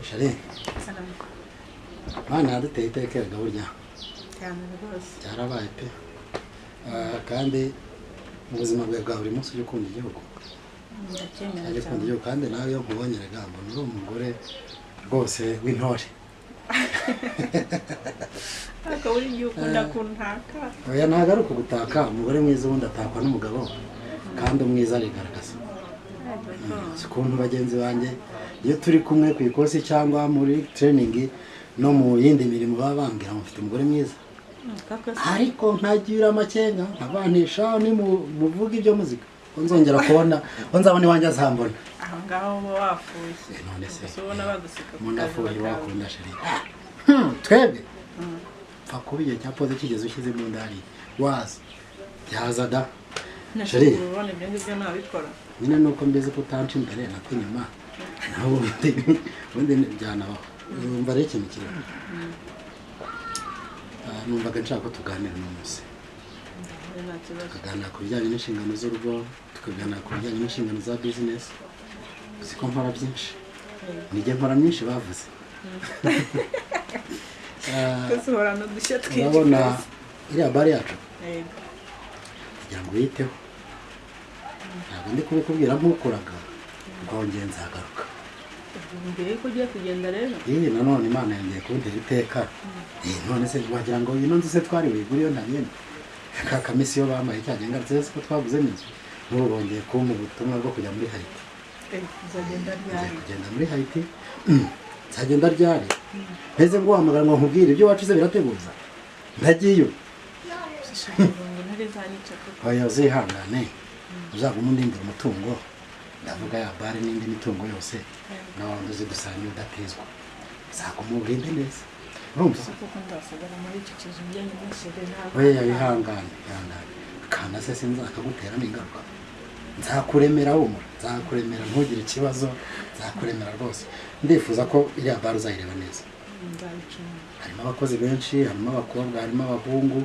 Chérie, Imana yaduteye iteka erega burya. Cyane rwose. Byarabaye pe. Kandi mu buzima bwawe bwa buri munsi ujya ukunda igihugu. Ndacyemera. Ujya ukunda Cyane. igihugu, kandi nawe iyo nkubonye erega mbona uri umugore rwose w'intore. Ariko buri gihe ukunda kuntaka. Oya, ntabwo ari ukugutaka. Umugore mwiza ubundi atakwa n'umugabo, kandi umwiza arigaragaza. Si ukuntu bagenzi banjye iyo turi kumwe ku ikosi cyangwa muri training no mu yindi mirimo baba bambwira ngo mfite umugore mwiza, ariko nkagira amakenga nkabanisha ni muvuga ibyo muzika ko nzongera kubona ko nzabona iwanjye azambona. Aho ngaho uba wafuye. None se? Gusa ubona baguseka ku umuntu kazi afuye bakaba. Wakunda, chérie. Twebwe pfa kuba igihe cya pause kigeze ushyize mu ndari waza byaza da. Chérie. Nashobora ubona ibyo ngibyo nabikora. Nyine nuko mbizi ko utanca imbere nako inyuma, naho ubundi byanabaho. Numva rero ikintu kiriho. Numvaga nshaka ko tuganira uno munsi. Nta kibazo. Tukaganira ku bijyanye n'inshingano z'urugo, tukaganira ku bijyanye n'inshingano za bizinesi. Uzi ko nkora byinshi, nijye nkora myinshi bavuze. Twese uhorana udushya twinshi. Urabona Kabisa. iriya bare yacu, Yego. kugira ngo uyiteho, ntabwo ndi kubikubwira nk'ukuraga, rwongeye nzagaruka. Mbere yuko ugiye kugenda rero? Iyi nanone Imana yongeye kuntera iteka. None se wagira ngo ino nzu se twari buyigure iyo ntagenda? Ka kamisiyo bampaye cyagiye ngarutse se ko twaguze n'inzu, n'ubu bongeye kumpa ubutumwa bwo kujya muri Haiti. Uzagenda Ngiye ryari? kugenda muri Haiti. Nzagenda ryari? Mpeze nguhamagara ngo nkubwire ibyo wacuze birateguza ntagiye. Ngo ntare zanyica koko. Oya, uzihangane, uzagume undindira umutungo. Ndavuga ya bare n'indi mitungo yose, nawe wundi uzi dusangiye udatezwa, uzaguma urinde neza, urumva? Koko ndasigara muri iki kizu njyenyine, chérie? Ntabwo. Oya, wihangane, ihangane. Akana se sinzakagutera n'ingaruka. Nzakuremera, humura, nzakuremera, ntugire ikibazo, nzakuremera rwose. Ndifuza ko iriya bare uzayireba neza. Nzabicunga. Harimo abakozi benshi, harimo abakobwa, harimo abahungu,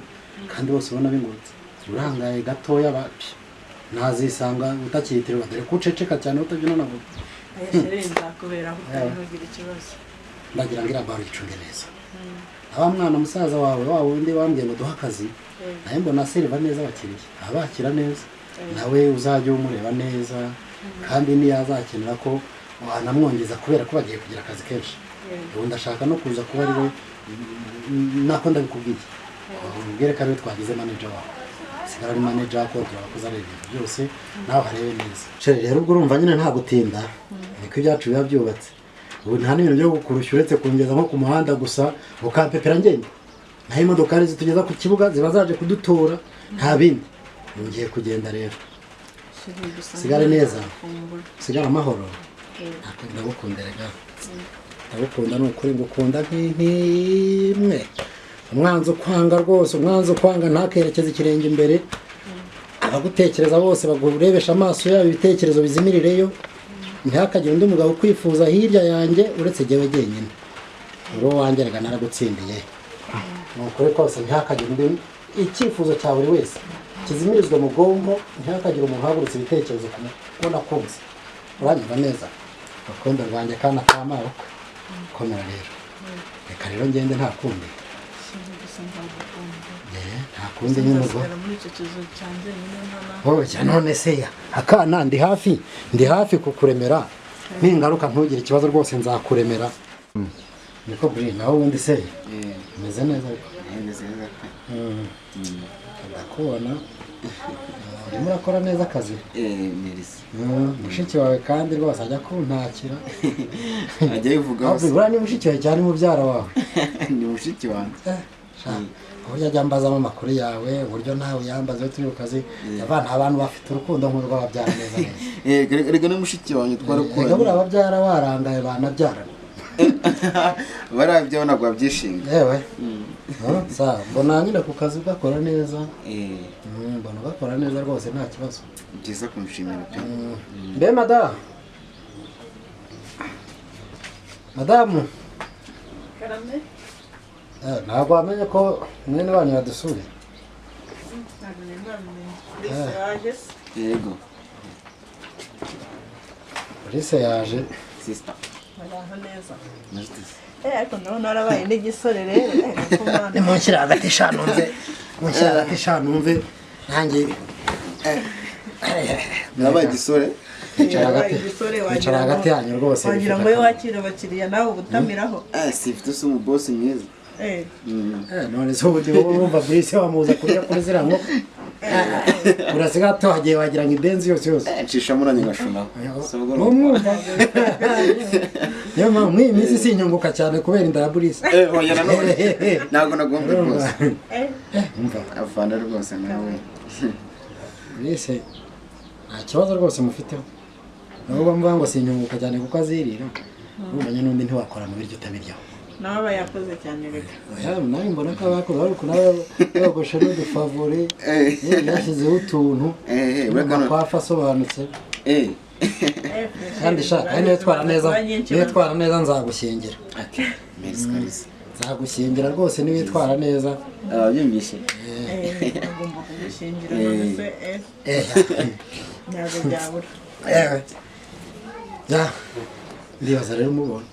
kandi bose ubona bingutse. Urangaye gatoya bapi ntazisanga utakiyitirirwa, dore ko uceceka cyane utabyina navuga. Aya chérie, nzakubera aho utari, ntugire ikibazo. Ndagira ngo iriya bare uyicunge neza. Aba mwana musaza wawe wa wundi wambwiye ngo duhe akazi, nawe mbona aseriva neza abakiriya, abakira neza. Nawe uzajya umureba neza, kandi niyo azakenera ko wanamwongeza kubera ko bagiye kugira akazi kenshi. Ubu ndashaka no kuza kuba ari we nako ndabikubwiye, ubwire ko ariwe twagize manager wawe, sigara ari manager, kontora abakozi, areba ibintu byose, nawe arebe neza. Chérie rero, ubwo urumva nyine nta gutinda, niko ibyacu biba byubatse. Ubu nta n'ibintu byo kukurushya uretse kungeza nko ku muhanda gusa ukampepera ngenda, naho imodokari zitugeza ku kibuga ziba zaje kudutora, nta bindi. Ngiye kugenda rero. Chérie, gusa Sigare neza. nzakumbura. Sigara amahoro. Ndagukunda rega, ndagukunda ni ukuri, ngukunda nk'imwe. Umwanzi ukwanga rwose, umwanzi ukwanga ntakerekeze ikirenge imbere. Abagutekereza bose bagurebesha amaso yabo ibitekerezo bizimirireyo. Ntihakagire undi mugabo ukwifuza hirya yanjye uretse jyewe jyenyine. Uri uwanjye rega, naragutsindiye ni ukuri kose. Ntihakagire undi, icyifuzo cya buri wese kizimirizwe mu bwonko, ntihakagire umuntu uhagurutse ibitekerezo ku kubona kunze. Uranyumva neza, urukundo rwanjye, kana ka mabukwe? Komera rero, reka rero ngende, nta kundi. Chérie, gusa nzagukunda. Nta kundi nyine ubwo. Nzasigara muri icyo kizu cyanjye nyine nkana. Oya, none se ya akana, ndi hafi, ndi hafi kukuremera. Ningaruka ntugire ikibazo rwose, nzakuremera. Niko buri nawe ubundi se umeze neza ariko? Meze neza pe. Ndakubona urimo urakora neza akazi. Merci. Mushiki wawe kandi rwose ajya kuntakira. Ajya yivuga hose. Buriya ni mushiki wawe cyane mubyara wawe? Ni mushiki wanjye. Sha, uburyo ajya ambazamo amakuru yawe, uburyo nawe uyambaza iyo turi ku kazi, abana abantu bafite urukundo nk'urw'ababyara neza neza. Rega ni mushiki wanjye, Rega twarakuranye. buriya ababyara warangaye banabyarana. Barabyo ntabwo babyishinga. Yewe. Sa mbona nyine ku kazi ugakora neza. Mbona ugakora neza rwose, nta kibazo. Byiza kumushimira pe. Mbe madamu, madamu. Karame. Ntabwo wamenye ko mwene wanyu yadusuye? Ntabwo nari namenye. Mbese waje se? Yego. Police yaje. Sister. Muraho neza. Muraho. Ariko ndabona warabaye n'igisore rero. Nimunshyira hagati eshanu mve. Munshyira hagati eshanu mve. Nanjye Nabaye igisore. Icara hagati yanyu rwose. Wagira ngo iyo wakira abakiriya nawe ubutamiraho. Sifite se umubosi mwiza. None se ubu wumva Brice wamuza kurya kuri ziriya nkoko. Urasiga tuhagiye wagira ngo ibenzi yose yose. Nshishamo nanjye ngashunaho. Numwumva. Niyo mpamvu mw'iyi minsi sinyunguka cyane kubera inda ya Brice. Oya nanone. Ntabwo nagombye rwose. Umva. Afana rwose nawe. Brice nta kibazo rwose mufiteho. Nubwo mvuga ngo sinyunguka cyane kuko azirira. Urumva nyine n'undi ntiwakora mu biryo utabiryaho. Nawe aba yakoze cyane reka. Nawe mbona ko abakoze ariko nawe yogoshe n'udufavore yashyizeho utuntu amakwafu asobanutse. Kandi sha niyo twara neza, niyo twara neza nzagushyingira. Nzagushyingira rwose niyo twara neza. Ababyumvise. Agomba kugushyingira none se ntabwo byabura. Ndibaza rero umubona.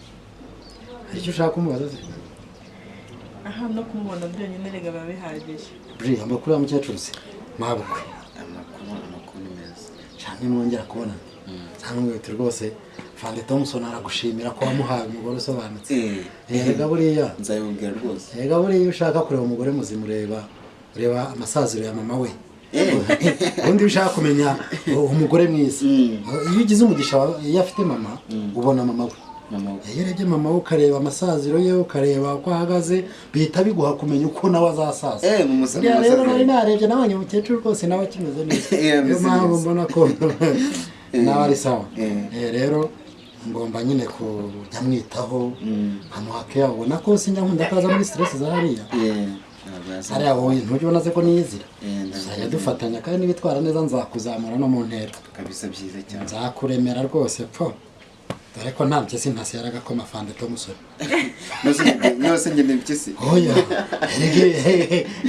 Hari icyo ushaka kumubaza se? Aha no kumubona byonyine rega biba bihagije. Bri, amakuru ya mukecuru se? Mabukwe. Amakuru ni meza. Cyane mwongera kubonana. Cyangwa uti rwose Fande Thompson aragushimira ko wamuhaye umugore usobanutse. Erega buriya nzabibwira rwose. Erega buriya iyo ushaka kureba umugore muzima ureba amasaziro ya mama we. Ubundi ushaka kumenya umugore mwiza. Iyo ugize umugisha iyo afite mama ubona mama we. Iyo urebye mama we ukareba amasaziro ye ukareba uko ahagaze bihita biguha kumenya uko nawe azasaza. Rero nari narebye nabonye umukecuru rwose nawe akimeze neza. Niyo mpamvu mbona ko nawe ari sawa. Rero ngomba nyine kujya mwitaho nkamuha care, ubona ko sinjya nkunda ko aza muri stress za hariya. Hariya wowe ntujya ubona se ko niyizira. Tuzajya dufatanya kandi nibitwara neza nzakuzamura no mu ntera. Kabisa byiza cyane. Nzakuremera rwose pfo. Dore ko nta mpyisi ntasi yaragakoma Fande Thompson. Nose njye ni mpyisi. Oya.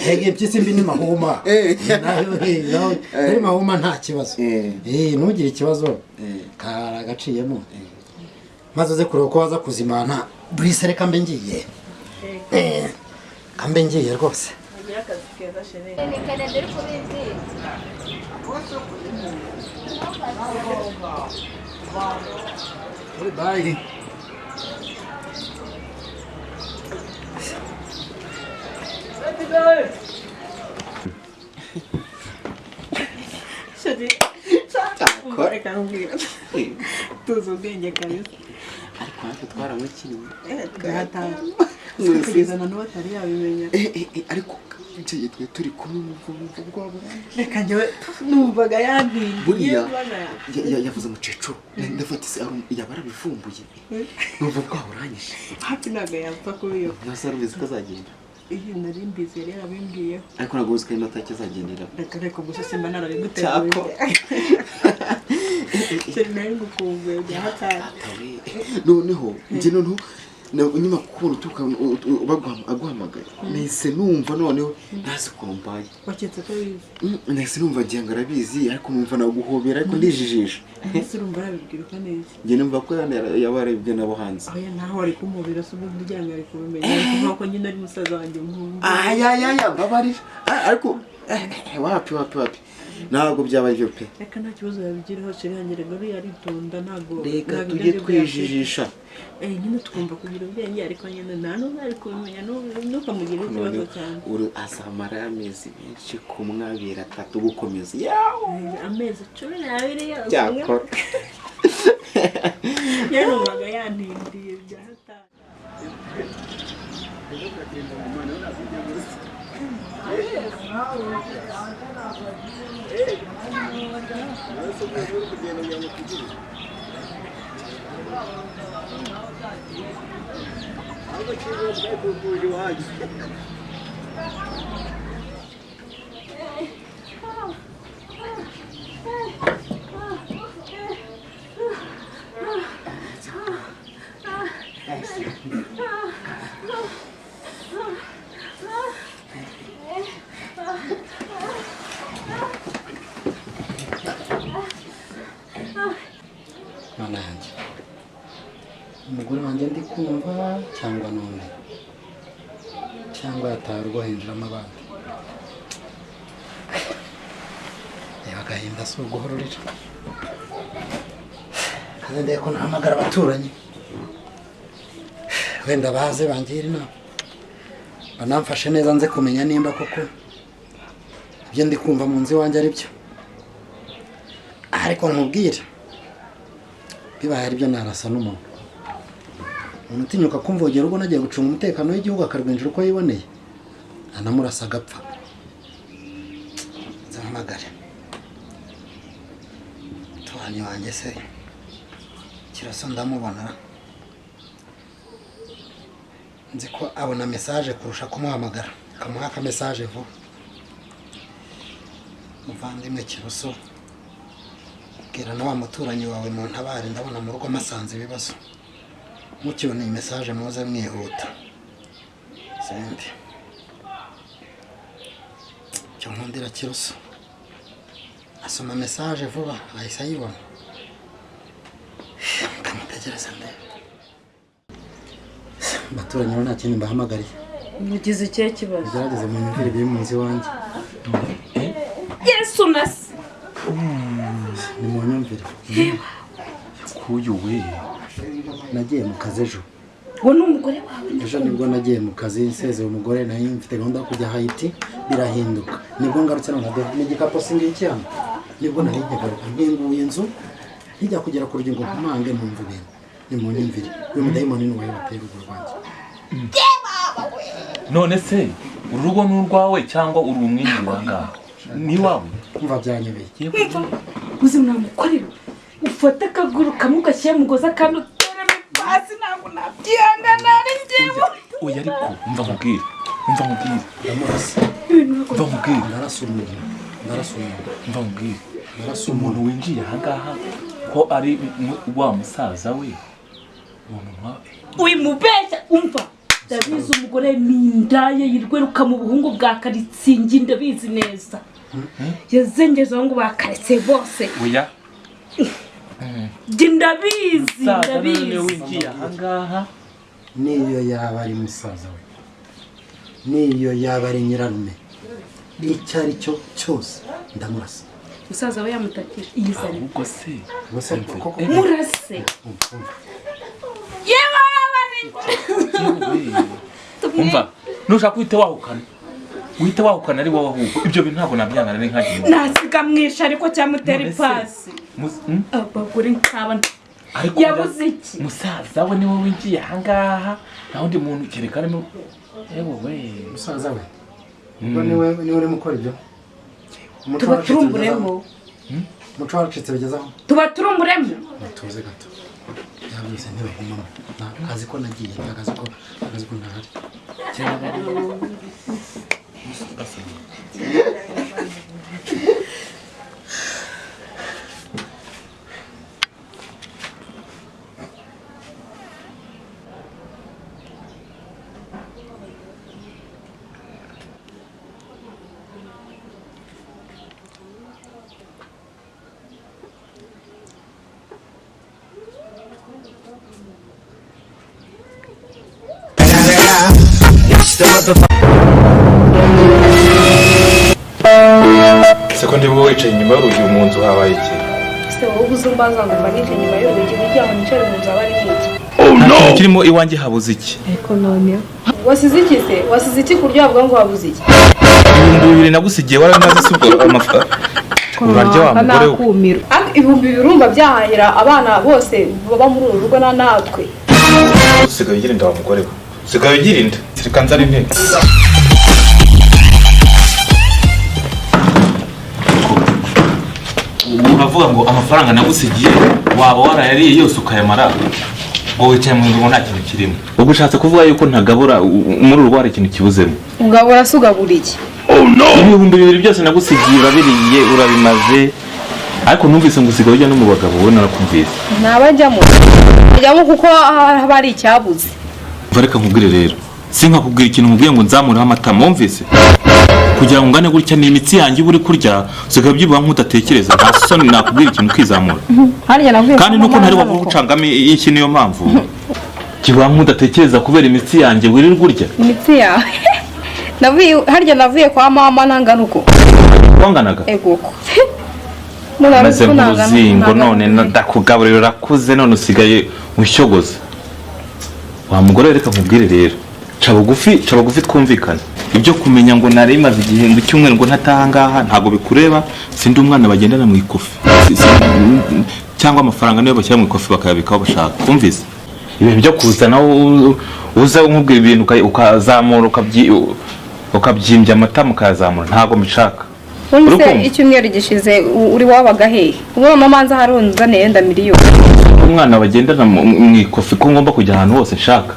Hege mpyisi mbi ni mahuma. Nawe mahuma nta kibazo. Ntugire ikibazo. Karagaciyemo. Maze uze kureba ko waza kuzimana. Brice reka mbe ngiye. Kambe ngiye rwose. Bye. Tuzi ubwenge kabisa. Ariko natwe twaramukiriye. Kugeza na n'ubu atari yabimenya. Ariko icyo gihe twari turi kumwe mu bwonko bwabo. Reka njyewe numvaga yantindiye. Buriya yavuze umukecuru ndafata ise yaba arabivumbuye. Numva bwaho uranyishe. Hafi ntabwo yapfa kubiyoka. Ntasa rubizi ko azagenda. Iyi nari mbizi yari yarabimbwiyeho. Ariko ntabwo uzi ko ari nataki azagendera. Reka reka gusa simba narabiguteguye. Cyako. Nari ngukumbuye bya hatari. Noneho njye noneho nyuma kubona utuka aguhamagaye nahise numva noneho ntazi ko mbaye. Waketse ko abizi? Nahise numva ngira ngo arabizi ariko numva naguhobera ariko ndijijisha. Ese urumva arabibwirwa neza? Njye numva ko yaba yarabibwiye n'abo hanze. Oya naho wari kumubira se ubundi ugira ngo ari kubimenya. Kuvuga ko nyine ari musaza wanjye umuhungu. Ayayaya mbabarira. Ariko wapi wapi wapi. Ntabwo byaba aribyo pe. Reka nta kibazo yabigiraho chéri yanjye rega uriya aritonda ntabwo. Reka tujye twijijisha. Nyine tugomba kugira ubwenge ariko nyine nta n'ubwo ari kubimenya ntukamugire ikibazo cyane. Uru azamara amezi menshi kumwe abiri atatu gukomeza. Amezi 12 yose. Cyakora. Yarumvaga yantindiye bya hatari. Mana yanjye, umugore wanjye ndi kumva cyangwa n'undi, cyangwa yataye urugo hinjiramo abandi. Reba agahinda si uguhororera. Kandi ndebe ko nahamagara abaturanyi, wenda baze bangire inama, banamfashe neza nze kumenya nimba koko ibyo ndi kumva mu nzu iwanjye ari byo. Ariko nkubwire, bibaye ari byo narasa n'umuntu. Umuntu utinyuka kumvogera urugo nagiye gucunga umutekano w'igihugu akarwinjira uko yiboneye, anamurasa agapfa. Nzahamagare tubanyi wanjye se Kiroso, ndamubona nzi ko abona message kurusha kumuhamagara, akamuha aka message vuba. Muvandimwe Kiroso, bwira na wa muturanyi wawe mu ntabare, ndabona mu rugo masanze ibibazo. Mukibona iyi message muze mwihuta. Sende cyo nkundira Kiroso asoma message vuba, ahise ayibona. Kamutegereza ndebe. Abaturanyi bo nta kindi mbahamagariye. Mugize ikihe kibazo? Mugerageze munyumvire ibiri mu nzu iwanjye. Yesu nasi. Ni munyumvire. Kuyu we. Nagiye mu kazi ejo. Uwo ni umugore wawe? Ejo nibwo nagiye mu kazi nsezeye umugore, nari mfite gahunda yo kujya Haiti, birahinduka. Nibwo ngarutse none n'igikapu singiki hano. Nibwo nari nkigaruka nkinguye inzu, nkijya kugera ku rugingo nkomange numva ibintu. Ni munyumvire. Uyu mudayimoni ni uwawe wateye urugo rwanjye. None se uru rugo ni urwawe cyangwa uri umwinjira ngaha? Ni wawe? Umva byanyobeye. Uzi mwamukorera ufate akaguru kamwe ugashyira mu mugozi akandi uteremo ipasi, ntabwo nabyihangana ari njyewe. Oya ariko umva nkubwire, umva nkubwire. Ndamurasa. Umva nkubwire. Ndarasa umuntu. Ndarasa umuntu. Umva nkubwire. Ndarasa umuntu winjiye aha ngaha ko ari wa musaza we. Uwo muntu wa Wimubeshya umva. Ndabizi umugore ni indaya yirweruka mu buhungu bwa Karitsingi, ndabizi neza. Yazengeje abahungu ba Karitse bose. Oya. Njye ndabizi, Musaza none ndabizi. winjiye aha ngaha. Niyo yaba ari musaza we, niyo yaba ari nyirarume, icyo ari cyo cyose ndamurasa. Musaza we yamutakije iyizane. Ahubwo se Ubuse koko Murase. Yewe abari. Umva, nushaka uhite wahukana. Uhite wahukana ari wowe ahubwo. Ibyo bintu ntabwo nabyangana ari nkagiye. Nasiga mwisha ariko cyamutera ipasi. Abagore nk'aba. Ariko Yabuze iki? Musaza we niwe winjiye aha ngaha. Nta wundi muntu kereka arimo. Ewe we. Musaza we. Ubwo niwe urimo ukora ibyo. Tuba turumburemo. Umuco waracitse bigezaho. Tuba turumburemo. Tuze gato. Yabyose ntibagumamo. Nta kazi ko nagiye, nta kazi ko, nta kazi ko ntahari. Seko ndi wowe wicaye inyuma y'urugi mu nzu habaye iki? Se wowe ubuze umbaza ngo mba nicaye inyuma y'urugi kugira ngo nicare mu nzu haba ari iki? Oh no! Kirimo iwanjye habuze iki? Ariko noneho wasize iki se? Wasize iki kurya wavuga ngo wabuze iki? 2000 nagusigiye waramaze si ubwo amafaranga. Urarya wa mugore we. Ariko 2000 urumva byahahira abana bose baba muri uru rugo na natwe. Usigaye ugira inda wa mugore we. Usigaye ugira inda. Reka nzane intebe. Uravuga ngo amafaranga nagusigiye waba warayariye yose ukayamara ngo wicaye mu nzu ngo nta kintu kirimo. Ubwo ushatse kuvuga yuko ntagabura muri uru hari ikintu kibuzemo. Ugabura se ugabura iki? Oh no! 2000 byose nagusigiye urabiriye urabimaze. Ariko numvise ngo usigaye ujya no mu bagabo wowe narakumvise. Ntabajyamo. Njyamo kuko haba hari icyabuze. Reka nkubwire rero. Sinkakubwira ikintu nkubwiye ngo nzamureho amatama wumvise? Kugira ngo ungane gutya ni imitsi yanjye uba uri kurya, usigaye ubyibuha nk'udatekereza. Nta soni, nakubwira ikintu ukizamura. Harya navuye Kandi kwa nuko mama ntari nangana uko. wagucangamo iki, niyo mpamvu kiba nk'udatekereza kubera imitsi yanjye wirirwa urya. Imitsi yawe. Navuye harya, navuye kwa mama nangana uko. Wanganaga Ego uko. maze nk'uruzingo. None ndakugaburira urakuze, none usigaye ushyogoza. Wa mugore we, reka nkubwire rero, ca bugufi, ca bugufi twumvikane. Ibyo kumenya ngo nari maze igihe ngo icyumweru ngo ntataha ngaha ntabwo bikureba. Sindi umwana bagendana mu ikofi. Cyangwa amafaranga niyo bashyira mu ikofi bakayabika aho bashaka. Wumvise ibintu byo kuzana uza nkubwira ibintu ukazamura ukabyimbya amata mukayazamura, ntabwo mbishaka. Ubundi se Urukumva? icyumweru gishize uri wabaga hehe? Ubu mama manza harunzaniye yenda miliyoni. Umwana bagendana mu ikofi ko ngomba kujya ahantu hose nshaka?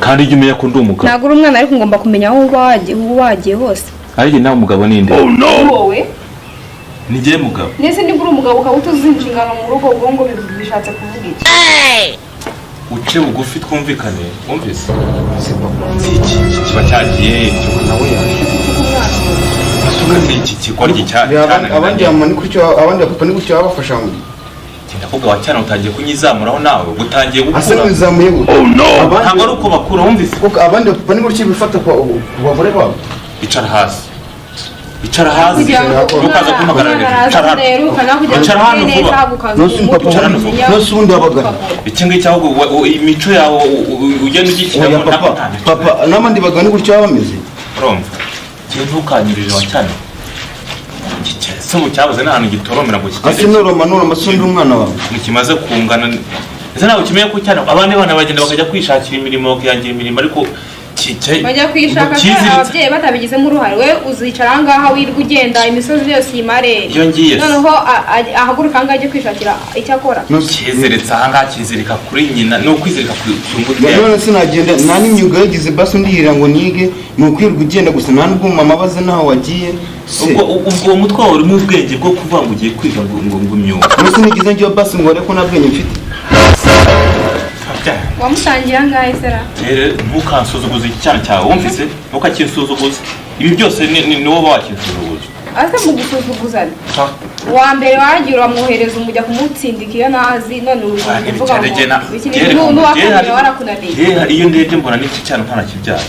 Kandi ujye umenya ko ndi umugabo. Ntabwo uri umwana, ariko ngomba kumenya aho uba wagiye, uba wagiye hose. Ariko nawe umugabo ni nde? Wowe. Ni njye mugabo. Nese niba uri umugabo ukaba utuzuye inshingano mu rugo, ubwo ngo bishatse kuvuga iki? Uce bugufi twumvikane, wumvise? Si iki kiba cyagiye? Nawe yaje. Asuka si iki kigoryi Abandi mama ni gutyo, abandi papa ni gutyo babafasha ngo Ndakubwa wa cyane, utangiye kunyizamuraho nawe utangiye asa gukura. N'izamuye gutyo. Ntabwo ari uko bakura, wumvise? Kuko abandi papa ni gutyo bifata ku bagore babo. Icara hasi, icara hasi. Kugira ngo Ntukaza kumpagarara umwana hejuru. Icara araza hano. rero kugira ngo Icara hano ugire vuba. neza ukaza Nose umutwe Icara hano vuba. umenya. Nose ubundi wabaga Iki ngiki ahubwo imico yawe ugenda ugishyiramo. Oya papa, papa n'abandi bagabo ni gutyo baba bameze. Urumva, njyewe ntukanyurire wa cyane. Se ubu cyabuze n'ahantu gitoromera ngo Ase kigende. noroma noroma, se undi umwana wawe. Ntikimaze kungana, ese ntabwo kimenya ko cyane abandi bana bagenda bakajya kwishakira imirimo, bakihangira imirimo, ariko Bajya kwishaka se kiziritse. Ababyeyi batabigizemo uruhare? We uzicara aha ngaha wirwa ugenda imisozi yose uyimare? Iyo ngiye se. Noneho ahaguruka aha ngaha ajye kwishakira icyo akora. Kiziritse aha ngaha, kizirika kuri nyina, ni ukwizirika ku mbuto yawe. None sinagenda, nta n'imyuga yagize basi ndihira ngo nige, ni ukwirirwa ugenda gusa, nta n'ubwo mama abaze n'aho wagiye se. Ubwo uwo mutwe wawe urimo ubwenge bwo kuvuga ngo ugiye kwiga ngo imyuga? Nose nigeze njyewe basi ngo areko nta bwenge mfite? Wamutangiye aha ngaha sera? Rero ntukansuzuguze iki cyana cyawe, wumvise? Ntukakinsuzuguze. Ibi byose ni wowe wakinsuzuguza. Ase mu gusuzuguzana, uwa mbere wagiye uramwohereza umujya kumutsindika iyo ntazi, none uri kuvuga ngo iki ni n'uwa kabiri warakunaniye. Iyo ndebye mbona n'iki cyana ntanakibyara.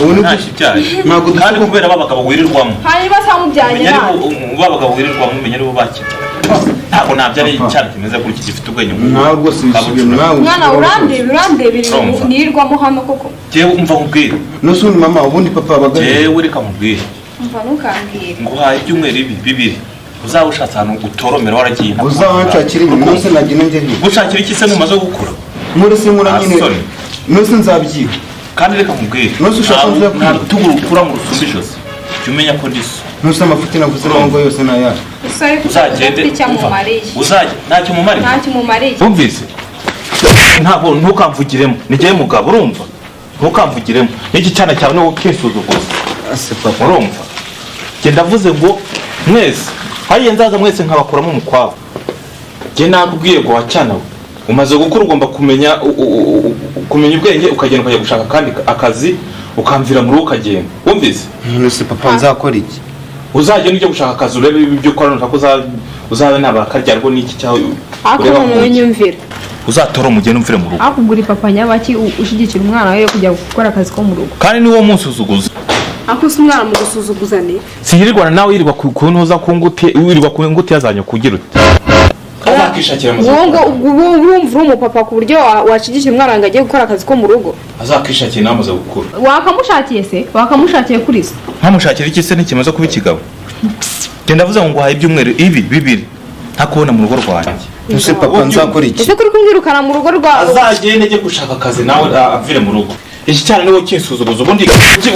Ubu ni Ntakibyaye. Ntabwo Kandi kubera ba bagabo wirirwamo, Hanyuma se wamubyanye umenya nabi? aribo ba bagabo wirirwamo, umenya aribo bakibyaye. Ntabwo nabyara Papa. icyana kimeze gutya gifite ubwenge nk'ubu. Nawe rwose wisubire nawe. Mwana, urandeba, urandeba ibintu Urumva. nirirwamo hano koko. Jyewe umva nkubwire. Nose ubundi mama, ubundi papa abaga he? Jyewe reka nkubwire. Umva, ntukambwire. Nguhaye ibyumweru ibi bibiri, uzaba ushatse ahantu utoromera waragiye. Uzanshakira inyuma, nose nagenda njye he? Gushakira iki se numaze gukura? Nkore se, nkora nyine. Asoni. Nose nzabyiga. Kandi reka nkubwire. Nose ushaka nza Nta kwiga. rutugu rukura ngo rusumbe ijosi, jya umenya ko ndi so. Nose amafuti navuze ngo yose ni ayahe? Gusa ariko Uzagende. udafite icyo Umva, amumariye. Uzajya ntacyo mumariye. Ntacyo umumariye. Wumvise? Ntabwo, ntukamvugiremo, ni jyewe mugabo, urumva? Ntukamvugiremo n'iki cyana cyawe niwo ukisuzuguza. Ase papa. Urumva, njye ndavuze ngo mwese hariya nzaza mwese nkabakuramo umukwabo. Njye nakubwiye ngo wacyana we, umaze gukura, ugomba kumenya kumenya ubwenge, ukagenda ukajya gushaka akandi akazi, ukamvira mu rugo ukagenda, wumvise? None se papa nzakora iki? Uzagenda ujya gushaka akazi, urebe ibyo ukora, nushaka uzabe nabarakarya ariko n'iki cyawe Ariko ureba noneho nyumvira. Uzatora umugeni umvire mu rugo. Ariko ugura papa nyabaki ushyigikira umwana we kujya gukora akazi ko mu rugo? Kandi niwo munsuzuguza. Ariko si umwana mu gusuzuguzane. Siyirirwana nawe, yirirwa ku ntuza ku nguti, wirirwa ku ngutiya zanyu kugira uti azakishakira amazu. Uwo ngo ubwo urumva uri umupapa ku buryo washyigikira umwana ngo agiye gukora akazi ko mu rugo? Azakishakira nawe amaze gukura. Wakamushakiye se? Wakamushakiye kuri se? Nkamushakira iki se ntikimaze kuba ikigabo? Genda avuze ngo nguhaye ibyumweru ibi bibiri ntakubona mu rugo rwanjye. Nose papa nzakora iki? Ese kuri kumwirukana mu rugo rwawe? Azagende ajye gushaka akazi nawe avire mu rugo. Iki cyane niwe kinsuzuguza. Ubundi kuki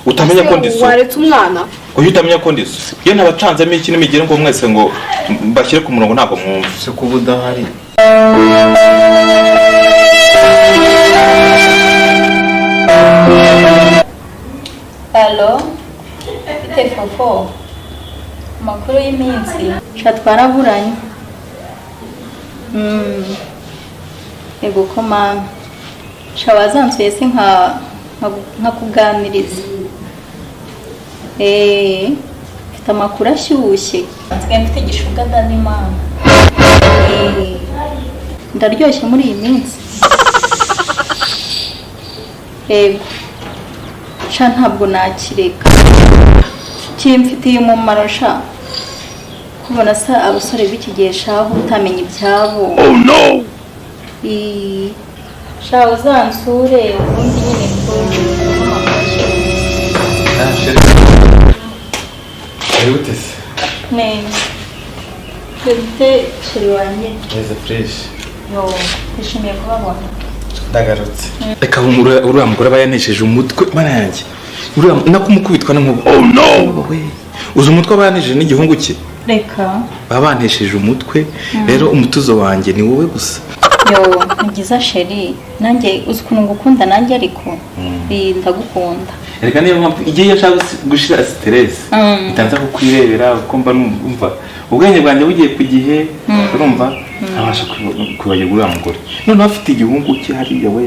utamenya ko ndi so? Waretse umwana. Kuki utamenya ko ndi so? Iyo ntabacanzemo iki n'imigeri ngo mwese ngo mbashyire ku murongo, ntabwo mwumva. Se kuba udahari. Alo, bite fofo? Amakuru y'iminsi? Sha twaraburanye. Ego ko mana. Sha wazansuye se nka nkakuganiriza. Mfite amakuru ashyushye. Nsigaye mfite igishuga dani mama. Ndaryoshye muri iyi minsi. Yego. Sha ntabwo nakireka. Kimfitiye umumaro sha. Kubona sa abasore b'iki gihe shaho utamenya ibyabo. Oh no. Sha uzansure ubundi nyine ko Wihutese. Neza. Twebwe chéri wanjye. Neza fresh. Yo, nishimiye kubabona. Ndagarutse. Reka uriya mugore aba yanesheje umutwe mana yanjye. Uriya nakumukubitwa n'inkuba. Oh no! Uzi umutwe aba yanesheje n'igihungu cye? Reka. Baba banesheje umutwe, rero umutuzo wanjye ni wowe gusa. Yo, ni byiza chéri. Nanjye uzi ukuntu ngukunda nanjye ariko ndagukunda. Reka niyo mpamvu igihe nshaka gushira stress itanza kukwirebera uko mba numva ubwenge bwanjye bugiye ku gihe urumva ntabasha kwibagirwa uriya mugore none afite igihungu cye hariya we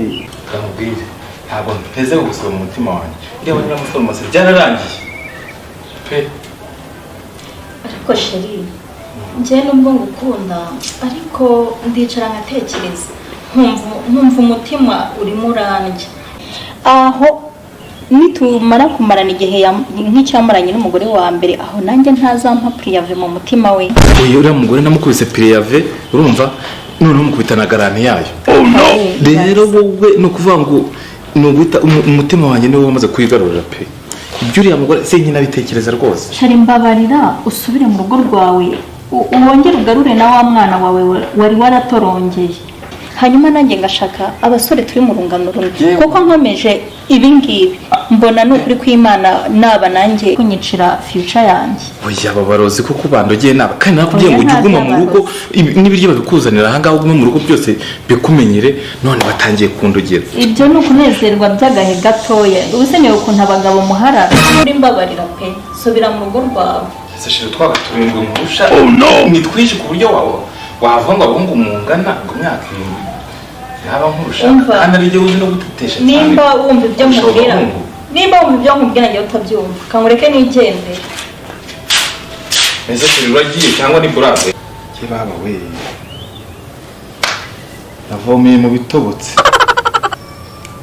ndamubwire ntabwo nteze gusaba mu mutima wanjye uriya we nyiramuforomasi byararangiye pe. Ariko chéri njye nubwo ngukunda ariko ndicara nkatekereza nkumva umutima urimo urandya aho nitumara kumarana igihe nk'icyamaranye n'umugore wa mbere aho nanjye ntazampa priyave mu mutima we. Oya uriya mugore namukubise priyave urumva noneho mukubita na garanti yayo. Oh no! Rero wowe ni ukuvuga ngo ni uguhita umutima wanjye niwe wamaze kwigarurira pe. Ibyo uriya mugore sinkina bitekereza rwose. Shari mbabarira usubire mu rugo rwawe wongere ugarure na wa mwana wawe wari waratorongeye. Hanyuma nanjye ngashaka abasore turi mu rungano rumwe kuko nkomeje ibi ngibi mbona ni ukuri kw'Imana naba nanjye kunyicira future yanjye. Oya babarozi kuko bandogeye naba kandi nakubwiye ngo ujye uguma mu rugo n'ibiryo babikuzanira aha ngaha ugume mu rugo byose bikumenyere none batangiye kundogera. Ibyo ni ukunezerwa by'agahe gatoya ubuseneye ukuntu abagabo muharara uri mbabarira pe subira mu rugo rwawe. Ese shira twagaturindwe nkurusha ni twinshi ku buryo wavuga ngo abahungu mungana ku myaka 7 yaba nkurusha kandi ari byo uzi no gutetesha cyane. Nimba wumva ibyo nkubwira nimba wumva ibyo nkubwira njye utabyumva kangureke nigende. Ese shira uragiye cyangwa ni burave? Ke baba we navomeye mu bitobotse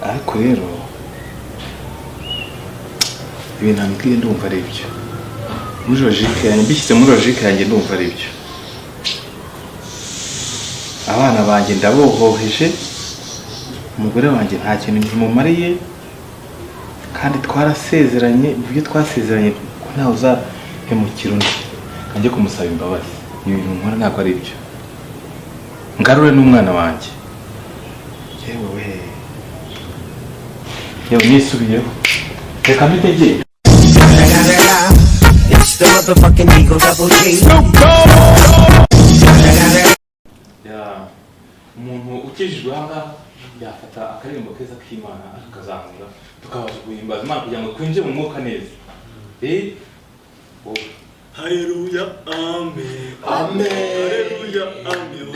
ariko rero ibintu ambwiye ndumva ari byo muri logique yanjye mbishyize muri logique yanjye ndumva ari byo. Abana banjye ndabohoheje umugore wanjye nta kintu nkimumariye kandi twarasezeranye ibyo twasezeranye ko ntawe uzahemukira undi kanjye kumusaba imbabazi ibintu nkora ntabwo ari byo ngarure n'umwana wanjye yewe we yewe nisubiyeho reka mbitegere. It's the motherfucking Eagle Double G. Ya umuntu ukijijwe aha ngaha yafata akaririmbo keza k'Imana akakazamura tukabasha guhimbaza Imana kugira ngo twinjire mu mwuka neza. Haleluya amen amen haleluya amen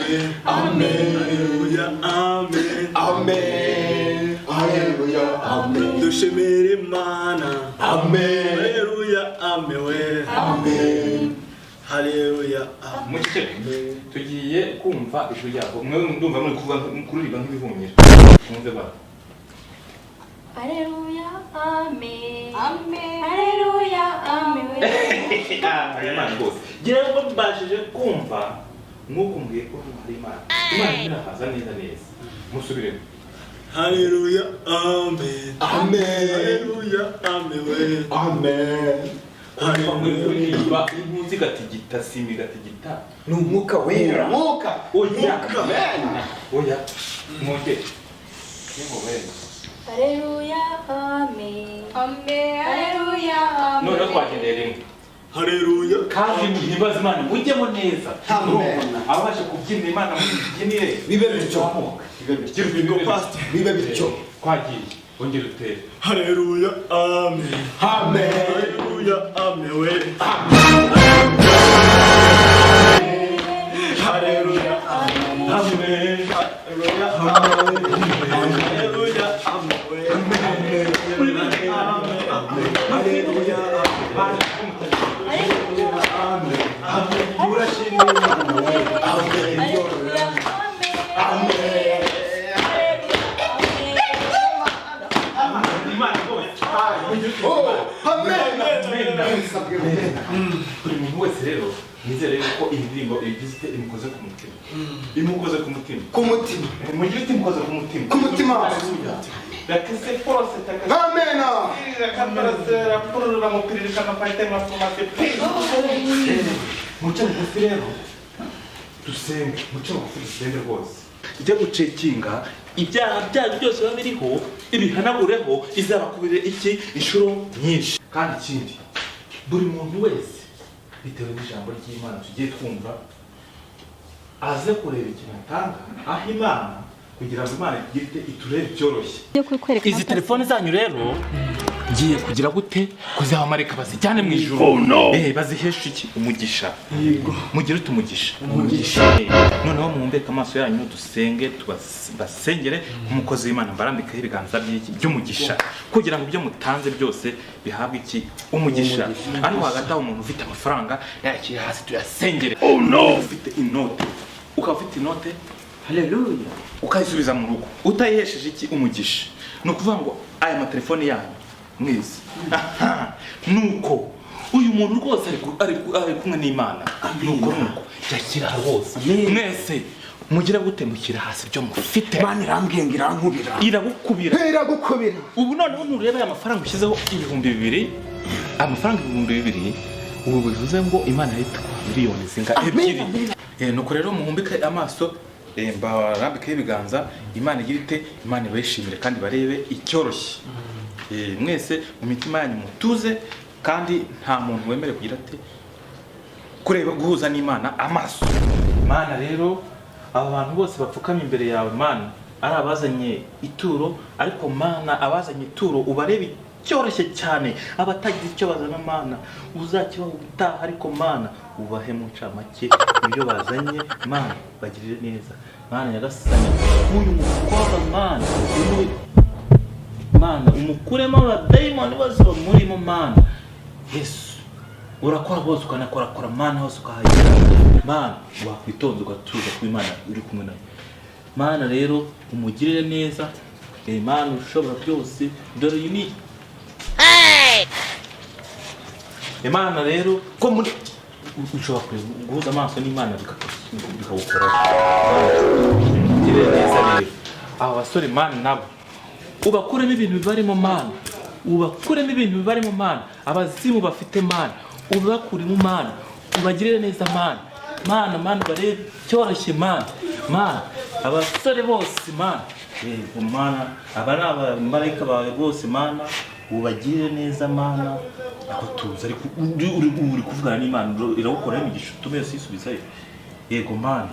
amen haleluya amen amen haleluya amen dushimire Imana amen haleluya amen amen haleluya. Muceceke tugiye kumva ijwi ryabo mwe ndumva muri kuvuga kuririmba nk'ibihunyira mwumve ba Haleluya amen amen haleluya amen. Imana rwose ngira ngo mbashije kumva nk'uko mbwiye ko hari Imana Imana irahaza neza neza musubiremo. Haleluya amen amen haleluya amen amen. Haleluya impunzi gatigita simi gatigita ni umwuka wera umwuka oya oya mwongere Haleluya amen amen haleluya amen. Noneho twagendeye rimwe. Haleluya kandi muhimbaze Imana mujyemo neza ababasha kubyina Imana mubyinire bibe bityo bibe bityo twagiye ongera utere. Haleluya amen amen haleluya amen haleluya amen haleluya amen haleluya amen haleluya amen. Indirimbo igize ite? Imukoze ku mutima, imukoze ku mutima, ku mutima. Mugire iti: "Imukoze ku mutima." Ku mutima. Rakese force takase. Amena. Muce bugufi rero dusenge, muce bugufi dusenge rwose. Ijya gucekinga ibyaha byanyu byose biba biriho, ibihanagureho, izabakubire iki? Inshuro nyinshi. Kandi ikindi, buri muntu wese bitewe n'ijambo ry'Imana tugiye twumva, aze kureba ikintu atanga aho Imana, kugira ngo Imana igire ite? Iturebe byoroshye. Izi telefone zanyu rero ngiye kugira gute? Kuzabamarika bazijyane mu ijuru. Baziheshe iki? Umugisha. Mugire uti: "Umugisha." Umugisha. Noneho muhumbeke amaso yanyu, dusenge, basengere nk'umukozi w'Imana, mbarambikeho ibiganza by'iki? By'umugisha, kugira ngo ibyo mutanze byose bihabwe iki? Umugisha. Ariko hagati aho, umuntu ufite amafaranga yakiri hasi, tuyasengere. Ufite inote, ukaba ufite inote, haleluya, ukayisubiza mu rugo utayihesheje iki? Umugisha. Ni ukuvuga ngo aya matelefoni yanyu mwese, aha, nuko uyu muntu rwose ari kumwe n'Imana, nuko yakira rwose. Mwese mugira gute? Mushyira hasi ibyo mufite. Imana irambwiye ngo irankubira. Iragukubira. Iragukubira. Ubu noneho nureba aya mafaranga ushyizeho, 2000, amafaranga 2000, ubu bivuze ngo Imana yahita miliyoni zinga 2. Nuko rero muhumbike amaso, mbarambikeho ibiganza. Imana igira ite? Imana ibashimire kandi barebe icyoroshye. Mwese mu mitima yanyu mutuze, kandi nta muntu wemerewe kugira ate? Kureba, guhuza n'Imana amaso. Mana rero, aba bantu bose bapfukamye imbere yawe, Mana, ari abazanye ituro, ariko Mana, abazanye ituro ubarebe cyoroshye cyane. Abatagize icyo bazana, Mana, uzakibaho ubutaha, ariko Mana, ubahe mu ncamake ibyo bazanye. Mana, bagirire neza. Mana nyagasani, uyu mukobwa, Mana, uyu Mana, umukuremo abadayimoni bose bamurimo. Mana Yesu, urakora hose, ukanakorakora, Mana, hose ukahagera. Mana, wakwitonza ugatuza kuba Imana uri kumwe nawe. Mana rero, umugirire neza. Mana ushobora byose, dore uyu ni Imana rero ko muri ushobora guhuza amaso n'Imana bikagukoraho. Umugirire neza rero. Aba basore, Mana, nabo ubakuremo ibintu bibarimo. Mana, ubakuremo ibintu bibarimo. Mana, abazimu bafite, Mana, ubakuremo. Mana, ubagirire neza. Mana, Mana, Mana, barebe cyoroshye. Mana, Mana, abasore bose, Mana, yego Mana, aba ni abamarayika bawe bose. Mana, ubagirire neza. Mana, ako tuzi, ariko uri kuvugana n'Imana, iragukoraho imigisha utume yose yisubizayo. Yego Mana.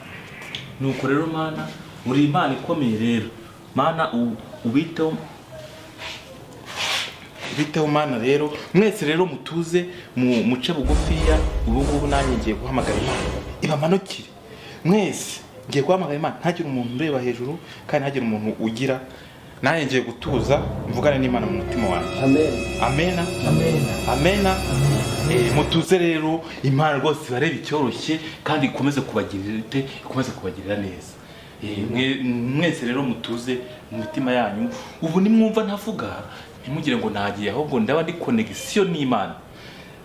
Nuko rero Mana, uri Imana ikomeye rero. Mana, ubiteho, ubiteho. Mana rero, mwese rero mutuze, muce bugufiya. Ubu ngubu nanjye ngiye guhamagara Imana ibamanukire mwese. Ngiye guhamagara Imana, ntagire umuntu ureba hejuru kandi ntagire umuntu ugira. Nanjye ngiye gutuza, mvugane n'Imana mu mutima wanjye. Amen. Amena, amena. Mutuze rero, Imana rwose ibarebe icyoroshye kandi ikomeze kubagirira ite? Ikomeze kubagirira neza. Mwese rero mutuze mu mitima yanyu. Ubu nimwumva ntavuga, ntimugire ngo nagiye, ahubwo ndaba ndi connexion n'Imana.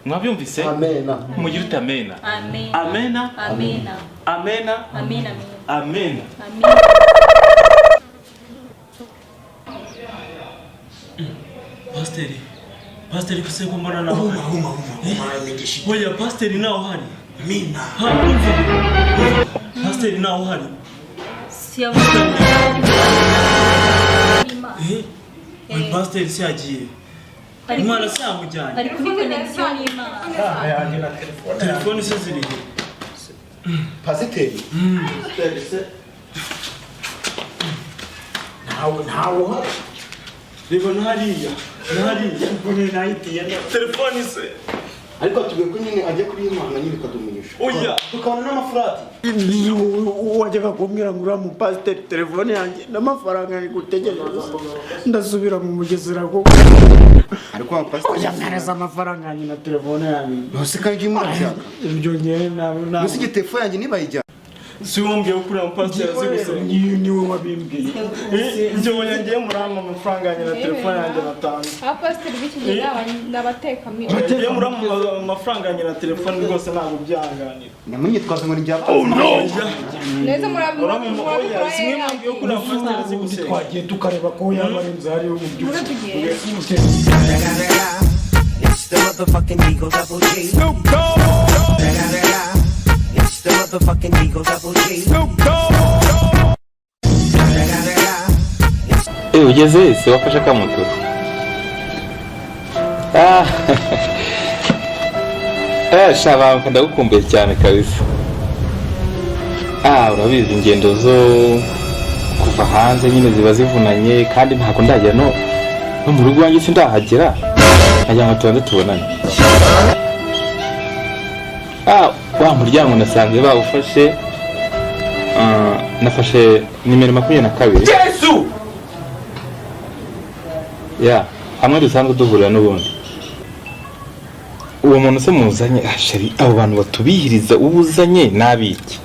Mwabyumvise? Amena. Mugire uti: "Amena." Amen. Amena. Amena. Amena. Amena. Amena. Amena. Pasiteri, pasiteri, ko ko mbona nawe Huma huma huma huma imigisha. Oya, pasiteri nawe uhari? Mina. Ha, umva, pasiteri nawe uhari? Si yavuze Imana. Uyu pasiteri se yagiye? Umwana se yamujyanye? Ari kuri connexion n'Imana. Telefone se ziri he? Pasiteri. Ntawe uhari. Reba na hariya, na hariya. Telefone se? Ariko tubwiye ko nyine ajya kuri Imana nyine ikadumenyesha. Oya. Tukabona n'amafurati. Wajyaga kumbwira ngo uriya mupasiteri telefone yanjye n'amafaranga ari gutegereza, ndasubira mu Mugesera kuko Ariko wa pasiteri. Oya, mwereza amafaranga yanjye na telefone yanjye. Ntuse kandi urimo urashaka. Ibyo ngewe nawe. Ntuse, iyi telefone yanjye nibayijyana. Si wombwiye ko uriya mupasiteri azi gusenga? Niwe wabimbwiye. Njye ngiye murampa amafaranga yanjye na telefone yanjye natanze. Abapasiteri b'iki gihe ni abatekamira. Ngiye murampa amafaranga yanjye na telefone rwose, ntabwo byihanganira. Ntimunyitwaze ngo ni njye. Oh no! Neza murabikora. Simwe mwambwiye ko uriya mupasiteri azi gusenga? Twagiye tukareba ko yaba ari inzu hariyo mu Muze tugende. It's the motherfucking Eagle Double G. Snoop Dogg. It's the motherfucking Eagle Double G. Snoop Dogg. Eh, ugeze se wafashe akamoto? Ah. Eh, shaba ndagukumbuye cyane kabisa. Ah, urabizi ingendo zo kuva hanze nyine ziba zivunanye, kandi ntabwo ndagera no mu rugo iwanjye sindahagera. Nkagira ngo tubanze tubonane. Ah, wa muryango nasanze bawufashe. Ah, nafashe nimero 22. Yesu! Ya, hamwe dusanzwe duhurira n'ubundi. Uwo muntu se muzanye, ah, sheri, abo bantu batubihiriza ubuzanye nabiki.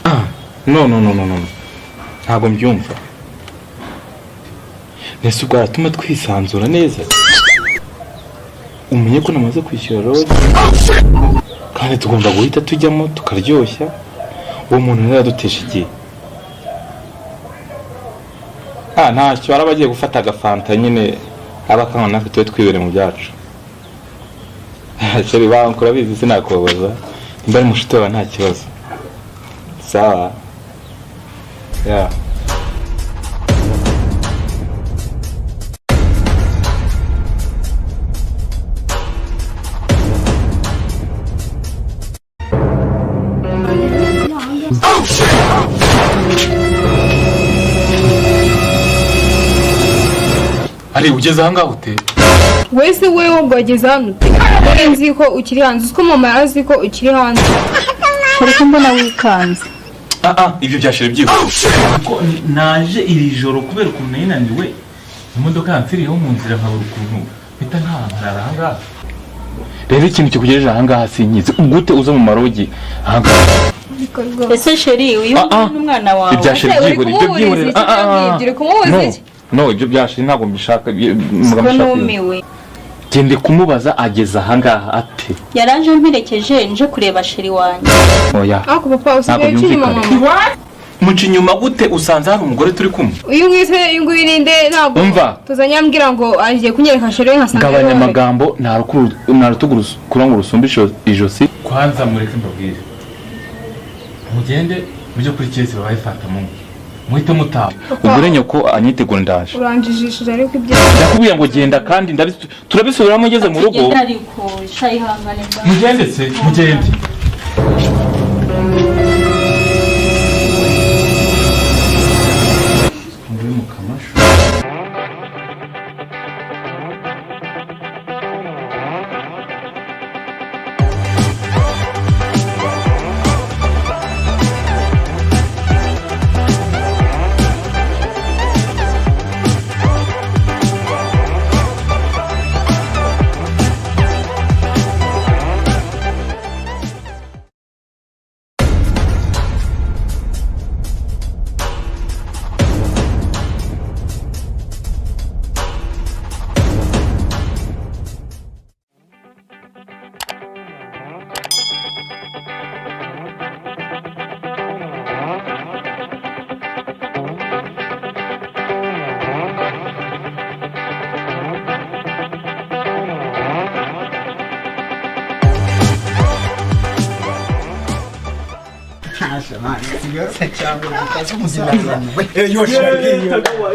Ah, no no no no no. Ntabwo mbyumva. Nese ubwo aratuma twisanzura neza. Umenye ko namaze kwishyura road. Kandi tugomba guhita tujyamo tukaryoshya. Uwo muntu rero aradutesha igihe. Ah, ntacyo, araba agiye gufata agafanta nyine abakanywa natwe tube twibere mu byacu. Sheri bankura bizi sinakubabaza. Nimba ari mushuti wawe nta kibazo. Sawa. Yeah. Ari ugeze aha ngaho ute? Wese wewe ubwo wageze hano ute? Nari nzi ko ukiri hanze, uzi ko mama yari azi ko ukiri hanze. Ariko mbona wikanze. Ah ah, ibyo byashire byihuse. Kuko naje iri joro kubera ukuntu nari naniwe, imodoka yampfiriyeho mu nzira nkabura ukuntu mpita ntahankarara aha ngaha. Rero ikintu kikugejeje aha ngaha sinkizi. Gute uza mu marogi aha ngaha? Ese sheri uyu Ah, ah. ni umwana wawe? Ibya sheri Ese uri byihorere, ibyo kumuhuriza byihorere. iki? Ah, ah, ah. Uri kumubuza No, iki? no, ibyo byashire ntabwo mbishaka. Ko numiwe. Gende kumubaza ageze aha ngaha ate? Yaraje mperekeje nje kureba sheri wanjye. Oya. Ariko papa usigaye uca inyuma mama. Muca inyuma gute usanze hari umugore turi kumwe? Uyu nguyu se, uyu nguyu ni nde? Ntabwo Umva. tuzanye ambwira ngo agiye kunyereka sheri we nkasanga Gabanya ari wowe. amagambo, nta rutugu kura ngo rusumbe ijosi. Kwanza mureke mbabwire. Mugende mujye kuri kese babahe fanta munywe. Muhite mutaha. Ugure nyoko anyitegura ndaje. Uranjijishije ariko ibyo. Ndakubwiye ngo genda kandi turabisubiramo ngeze mu rugo. Tugende ariko shayihangane bwa. Mugende se, mugende. Muri mu kamashu.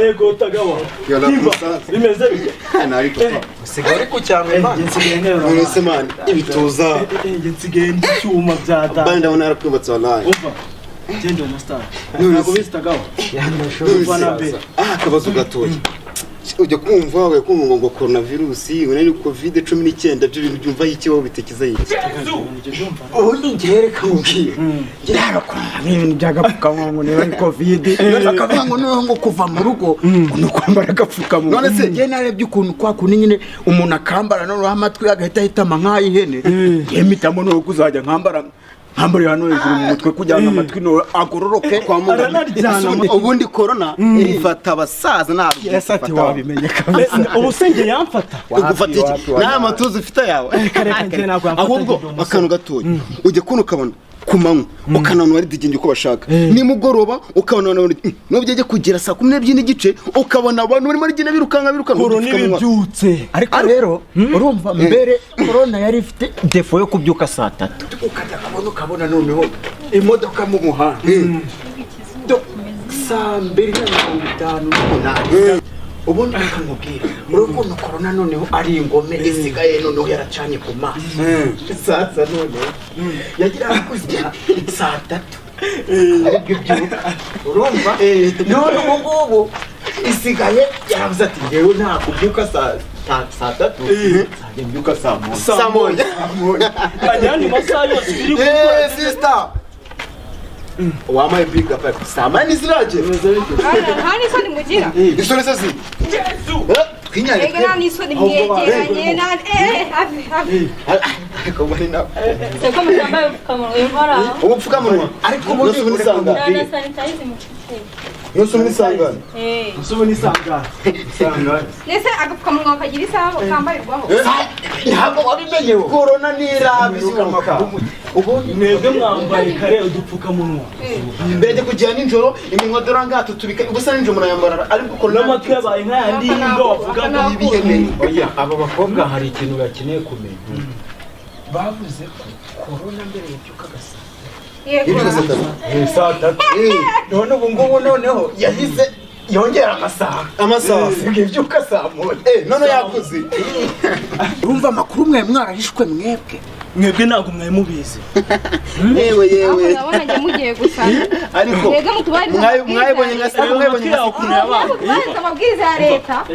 Ego tagawa. Bimeze bite? Usigaye uri ku cyangwa imana. None se man, ibituza. Njye nsigaye ndi icyuma bya data. Bandi ndabona yarakwubatse wallahi. Umva. Genda umustar. Ntabwo bizi tagawa. Ah, akabazo gatoya. Ujya kumva ujya kumva ngo coronavirus, ngo ni COVID-19, ibyo bintu byumva iki wowe bitekeza iki? Ubundi njye reka nkubwire, njye harakorana ibintu by'agapfukamunwa ngo niba ari covid, bakavuga ngo noneho ngo kuva mu rugo ngo ni ukwambara agapfukamunwa. None se- njye narebye ukuntu kwa kundi nyine umuntu akambara noneho amatwi agahita ahitama nk'ay'ihene, njye mpitamo noneho kuzajya nkambara Nkambariye hano hejuru mu mutwe kugira ngo amatwi no agororoke. Kwa muganga. Ubundi corona ifata abasaza ntabwo. Yes, ati wabimenye kabisa. Ubu se njye yamfata? Ugufata iki? Nta matuza ufite yawe. Reka njye ntabwo yamfata. Ahubwo akantu gatoya ujya kubona ukabona ku manywa ukananura ari digenge uko bashaka, nimugoroba ukabona nubwo ujya kugera saa 12:30 ukabona abantu barimo barigenda birukanka birukanka. Korona ibibyutse. Ariko rero urumva mbere korona yari ifite defo yo kubyuka saa 3, ukajya kubona ukabona noneho imodoka mu muhanda saa 2:58. Ubundi akamubwira muri ukuntu korona noneho ari ingome isigaye noneho yaracanye ku maso. Sasa noneho yagira kujya saa 3 aribwo ibyuka, urumva none ubu ngubu isigaye yaravuze ati ngewe nta kubyuka saa 3, nzajya mbyuka saa 1. Saa 1 ayandi masaha yose iri gukora. Sister wamaye big up saa 8 ziragera. Nta n'isoni mugira. Isoni se zi twinyanye. Ega nta n'isoni mwegeranye na hafi hafi. Ariko bari na Seko mutambaye ubupfukamunwa inkora. Ubupfukamunwa ariko ubundi ubunisanga. Na sanitize mufite. Yose unisangana. Usubu nisangana. Isangana. Nese agapfukamunwa kagira isaha kambarirwaho. Ntabwo wabimenye. Corona nirabizuka. Ubundi mwebwe mwambaye kare udupfukamunwa. Mbere kujya nijoro iminwa dora ngato tubika ubusa nijoro murayambara ariko corona n'amatwi yabaye nk'ayandi y'imbwa wavuga ngo ibihene. Oya, aba bakobwa hari ikintu bakeneye kumenya. Bavuze ko corona mbere yabyukaga saa Yego. 3. None ubu ngubu noneho yahise yongera amasaha. Amasaha ibyuka saa 1. None yakuze. Urumva amakuru mwe mwarahishwe mwebwe. Mwebwe ntabwo mwari mubizi. Yewe yewe. Ndabona njye mugiye gusa. Ariko mwebwe mutubariza mwayibonye nka se mwayibonye nka ukuntu yabaye. Mutubariza amabwiriza ya leta.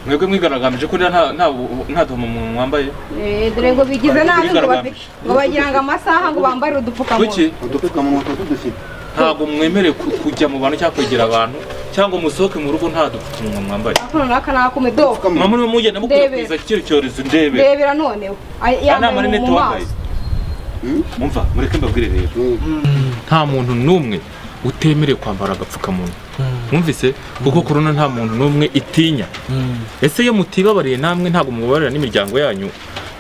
Mwebwe mwigaragambije ko nta domo mwambaye. Dore ngo bigize nabi ngo bagira ngo amasaha ngo bambare udupfukamunwa. Kuki? Udupfukamunwa tudufite. Ntabwo mwemerewe kujya mu bantu cyangwa kwegera abantu cyangwa musohoke mu rugo nta dupfukamunwa mwambaye. Ako naka nakume do. Mama muri mugenda mukwirakwiza kiri cyorezo ndebe. Ndebera noneho. Yambaye mu maso. Mumva mureke mbabwire rero. Nta muntu n'umwe utemerewe kwambara agapfukamunwa. Mwumvise kuko corona nta muntu n'umwe itinya. Ese iyo mutibabariye namwe ntabwo mubabarira n'imiryango yanyu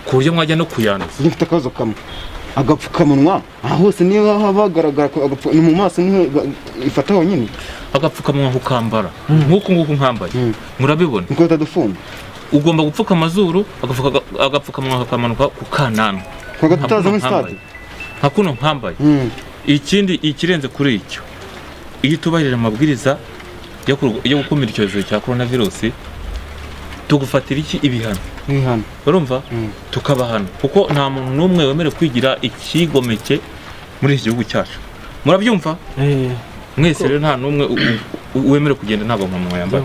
ku buryo mwajya no kuyanduza. Ngifite akabazo kamwe. Agapfukamunwa aha hose niba habagaragara ni mu maso niho ifata honyine. Agapfukamunwa kukambara nk'uku nguku nkambaye murabibona niko batadufunga. Ugomba gupfuka amazuru agapfukamunwa kakamanuka ku kananwa kagataza muri stade nka kuno nkambaye. Ikindi ikirenze kuri icyo, iyo tubahirije amabwiriza yo gukumira icyorezo cya coronavirus tugufatira iki ibihano. Urumva tukabahana kuko nta muntu n'umwe wemerewe kwigira ikigomeke muri iki gihugu cyacu. Murabyumva? Mwese rero nta n'umwe wemerewe kugenda ntabwo umunwa yambaye.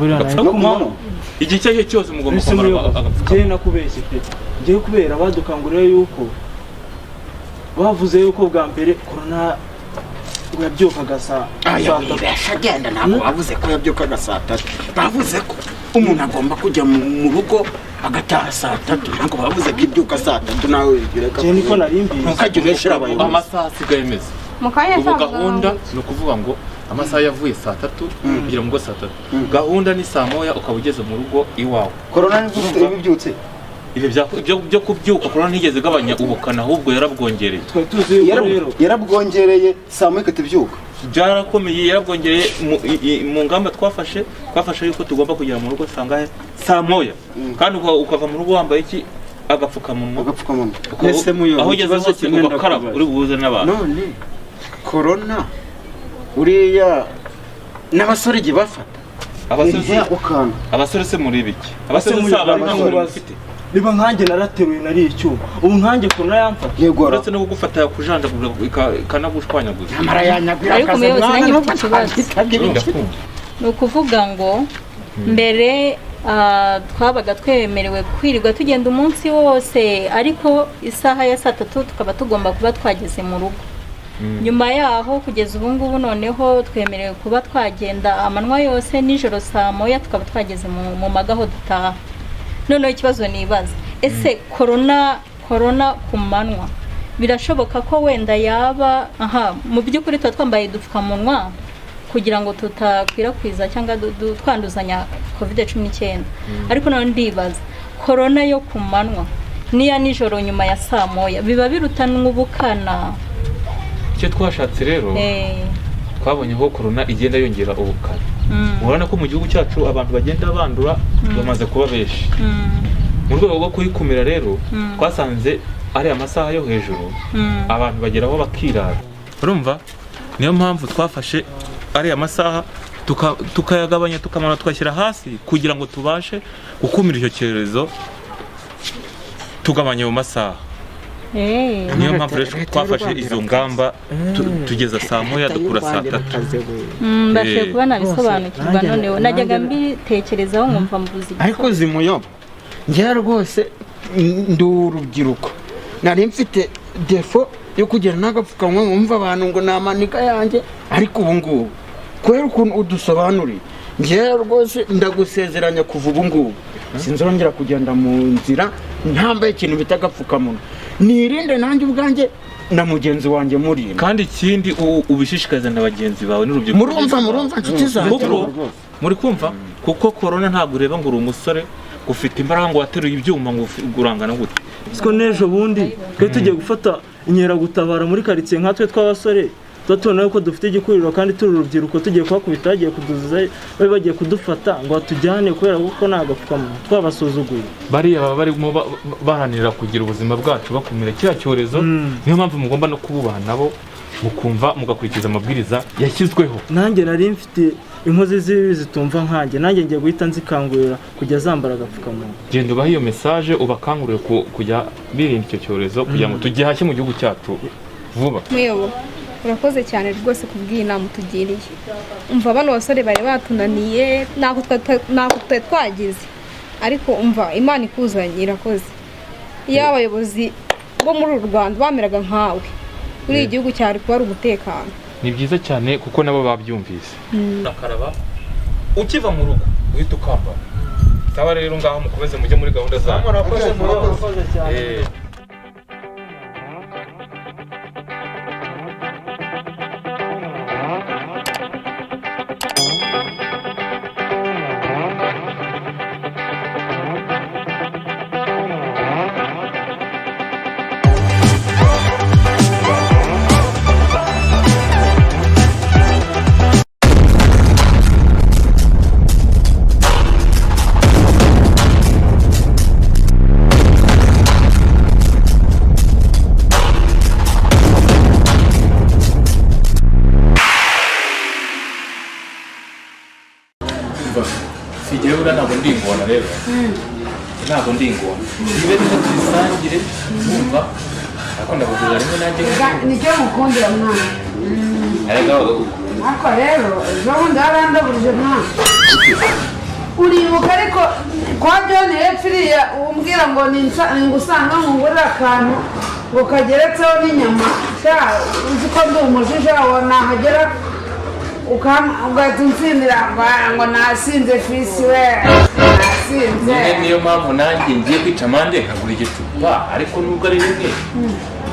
Igihe icyo ari cyo cyose mugomba kwambara agapfukamunwa. Njye nakubeshye pe. Njye kubera badukanguriye yuko bavuze yuko bwa mbere corona yabyukaga saa 3. Agenda ntabwo bavuze ko yabyukaga saa 3. Bavuze ko umuntu agomba kujya mu rugo agataha saa 3. Ntabwo bavuze ko ibyuka saa 3 nawe wibwira ko. Niko narimbiye. Ntukajye ubeshera abayobozi. Amasaha asigaye meza. Ubu gahunda ni ukuvuga ngo amasaha yavuye saa 3 kugera mu rugo saa 3. Gahunda ni saa 1 ukaba ugeze mu rugo iwawe. Corona nibwo ibibyutse. Ibyo byo kubyuka corona ntigeze igabanya ubukana ahubwo yarabwongereye. Yarabwongereye saa 1 ikatabyuka. Byarakomeye yarabwongereye mu ngamba twafashe yuko tugomba kugera mu rugo sangahe saa 1. Kandi ukava mu rugo wambaye iki agapfukamunwa. Agapfukamunwa. Ese muyo aho ugeze hose ugakaraba uri buhuze n'abantu. None corona uriya n'abasore giye bafata. Abasore se muri biki? Abasore se abari bafite. Niba nkanjye narateruye nari icyuma ubu nkanjye corona yamfata. Uretse no kugufata yakujanjagura ikanagushwanyaguza. Nyamara yanyagwira akazi mwana nubwo ni ukuvuga ngo mbere twabaga twemerewe kwirirwa tugenda umunsi wose ariko isaha ya saa 3 tukaba tugomba kuba twageze mu rugo. Nyuma yaho kugeza ubu ngubu noneho twemerewe kuba twagenda amanywa yose nijoro saa 1 tukaba twageze mu magaho dutaha. Noneho ikibazo nibaza, ese corona ku manywa Birashoboka ko wenda yaba aha mu by'ukuri tuba twambaye udupfukamunwa kugira ngo tutakwirakwiza cyangwa twanduzanya COVID-19. Ariko none ndibaza korona yo ku manywa n'iya nijoro nyuma ya saa moya biba birutanwa ubukana. Icyo twashatse rero twabonye aho korona igenda yongera ubukana. Murabona ko mu gihugu cyacu abantu bagenda bandura bamaze kuba benshi. Mu rwego rwo kuyikumira rero twasanze ari amasaha yo hejuru abantu bageraho bakirara. Urumva niyo mpamvu twafashe ari amasaha tukayagabanya tukamara twashyira hasi kugira ngo tubashe gukumira icyo cyorezo tugabanya ayo masaha. Niyo mpamvu rero twafashe izo ngamba tugeza saa moya dukura saa tatu. Mbashe kuba nabisobanukirwa noneho najyaga mbitekerezaho nkumva mbuzi. Ariko zimuyoba njye rwose ndi urubyiruko nari mfite defo yo kugira n'agapfukamunwa nkumva abantu ngo ni amanika yanjye, ariko ubu ngubu kubera ukuntu udusobanuriye njye rwose ndagusezeranya kuva ubu ngubu sinzongera kugenda mu nzira ntambaye ikintu bita agapfukamunwa, nirinde nanjye ubwanjye na mugenzi wanjye murinda. Kandi ikindi ubishishikariza na bagenzi bawe n'urubyiruko. Murumva nshuti zanjye muri kumva kuko korona ntabwo ureba ngo uri umusore ufite imbaraga ngo wateruye ibyuma ngo urangana gute. Siko n'ejo bundi twe tugiye gufata inkeragutabara muri karitsiye nkatwe tw'abasore tuba tubona ko dufite igikuriro kandi turi urubyiruko, tugiye kuhakubita bagiye kuduzuza bari bagiye kudufata ngo batujyane kubera ko nta gapfukamunwa twabasuzuguye. Bariya baba barimo baharanira kugira ubuzima bwacu bakumira kiriya cyorezo, niyo mpamvu mugomba no kububaha nabo mukumva mugakurikiza amabwiriza yashyizweho. Nanjye nari mfite inkozi z'ibibi zitumva nkanjye, nanjye ngiye guhita nzikangurira kujya zambara agapfukamunwa. Genda ubahe iyo message ubakangurire kujya birinda icyo cyorezo kugira ngo tugihashye mu gihugu cyacu vuba. Muyobo urakoze cyane rwose kubw'iyi nama utugiriye. Umva bano basore bari batunaniye nako twari twagize, ariko umva Imana ikuzanye irakoze. Iyo abayobozi bo muri uru Rwanda bameraga nkawe uri igihugu cyari kuba ari umutekano. Ni byiza cyane kuko nabo babyumvise. Nakaraba ukiva mu rugo uhita ukambara. Sawa rero ngaho mukomeze mujye muri gahunda zanyu. Murakoze murakoze cyane. Sigiye ntabwo ndi ingona rero. Ntabwo ndi ingona. Nibe niba tuyisangire numva ariko ndakugurira rimwe nanjye. Nicyo mukundira mwana. Ariko rero ejo bundi yarandaburije mwana. Uribuka ariko kwa John hepfo iriya umbwira ngo ningusanga nkugurire akantu ngo kageretseho n'inyama. Sha uzi ko ndi umujija wawe nahagera ugahita untsindira ngo nasinze fisi we nasinze. Niyo mpamvu nanjye ngiye kwica amande nkagura igicupa ariko nubwo ari rimwe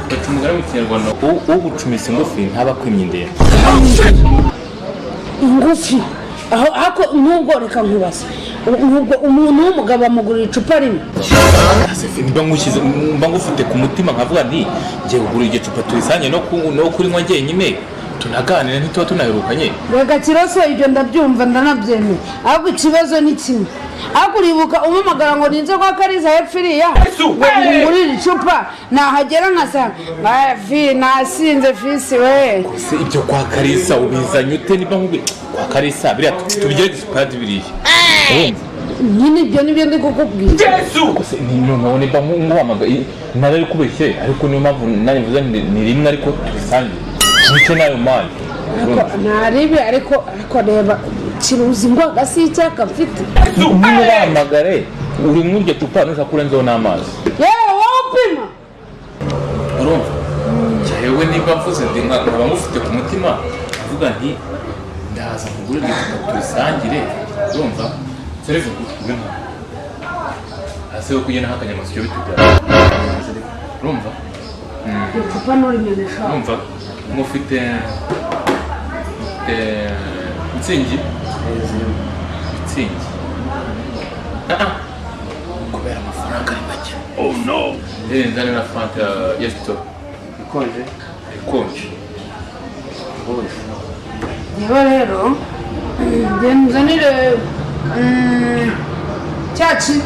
baca umugani mu Kinyarwanda ugucumisa ingufi ntaba akwimye indembe. Ingufi aho ako nubwo reka nkubaze nubwo umuntu w'umugabo amugurira icupa rimwe mba ngufite ku mutima nkavuga nti ngiye kugura igicupa turisanye no kurinywa njyenyine tunaganira ntituba tunaherukanye. Reka kiroso ibyo ndabyumva ndanabyemera, ahubwo ikibazo ni kimwe. Ariko uribuka umumagara ngo ninze kwa Kariza hepfo iriya ngo ngurire icupa nahagera nkasanga nasinze fisi we. Se ibyo kwa Karisa ubizanye ute? Niba nkubwiye kwa Karisa biriya tubigire disipadi biriya. Nyine ibyo nibyo ndi kukubwira. Noneho niba nkuhamagaye nari kubeshye ariko niyo mpamvu nanjye mvuze ni rimwe ariko tubisangire nicyo nayo mani. Ntaribi ariko reba kiruzi ingwaga si icyaka mfite. Ntubahamagare uri muri iryo cupa nushaka urenzeho n'amazi. Yewe wowe upima. Urumva njyewe niba mvuze ndi nkaba ngufite ku mutima mvuga nti ndaza kugura iryo cupa turisangire. Urumva serivisi ube nka hasi yo kugenda nk'akanyamasyo bitujyana. Urumva Icupa nturimenesha. Numva mufite mitsingi. Mitsingi. Kubera amafaranga ari make. Oh no. Nzane na Fanta ya Sito. Ikonje? Ikonje. Niba rero nzanire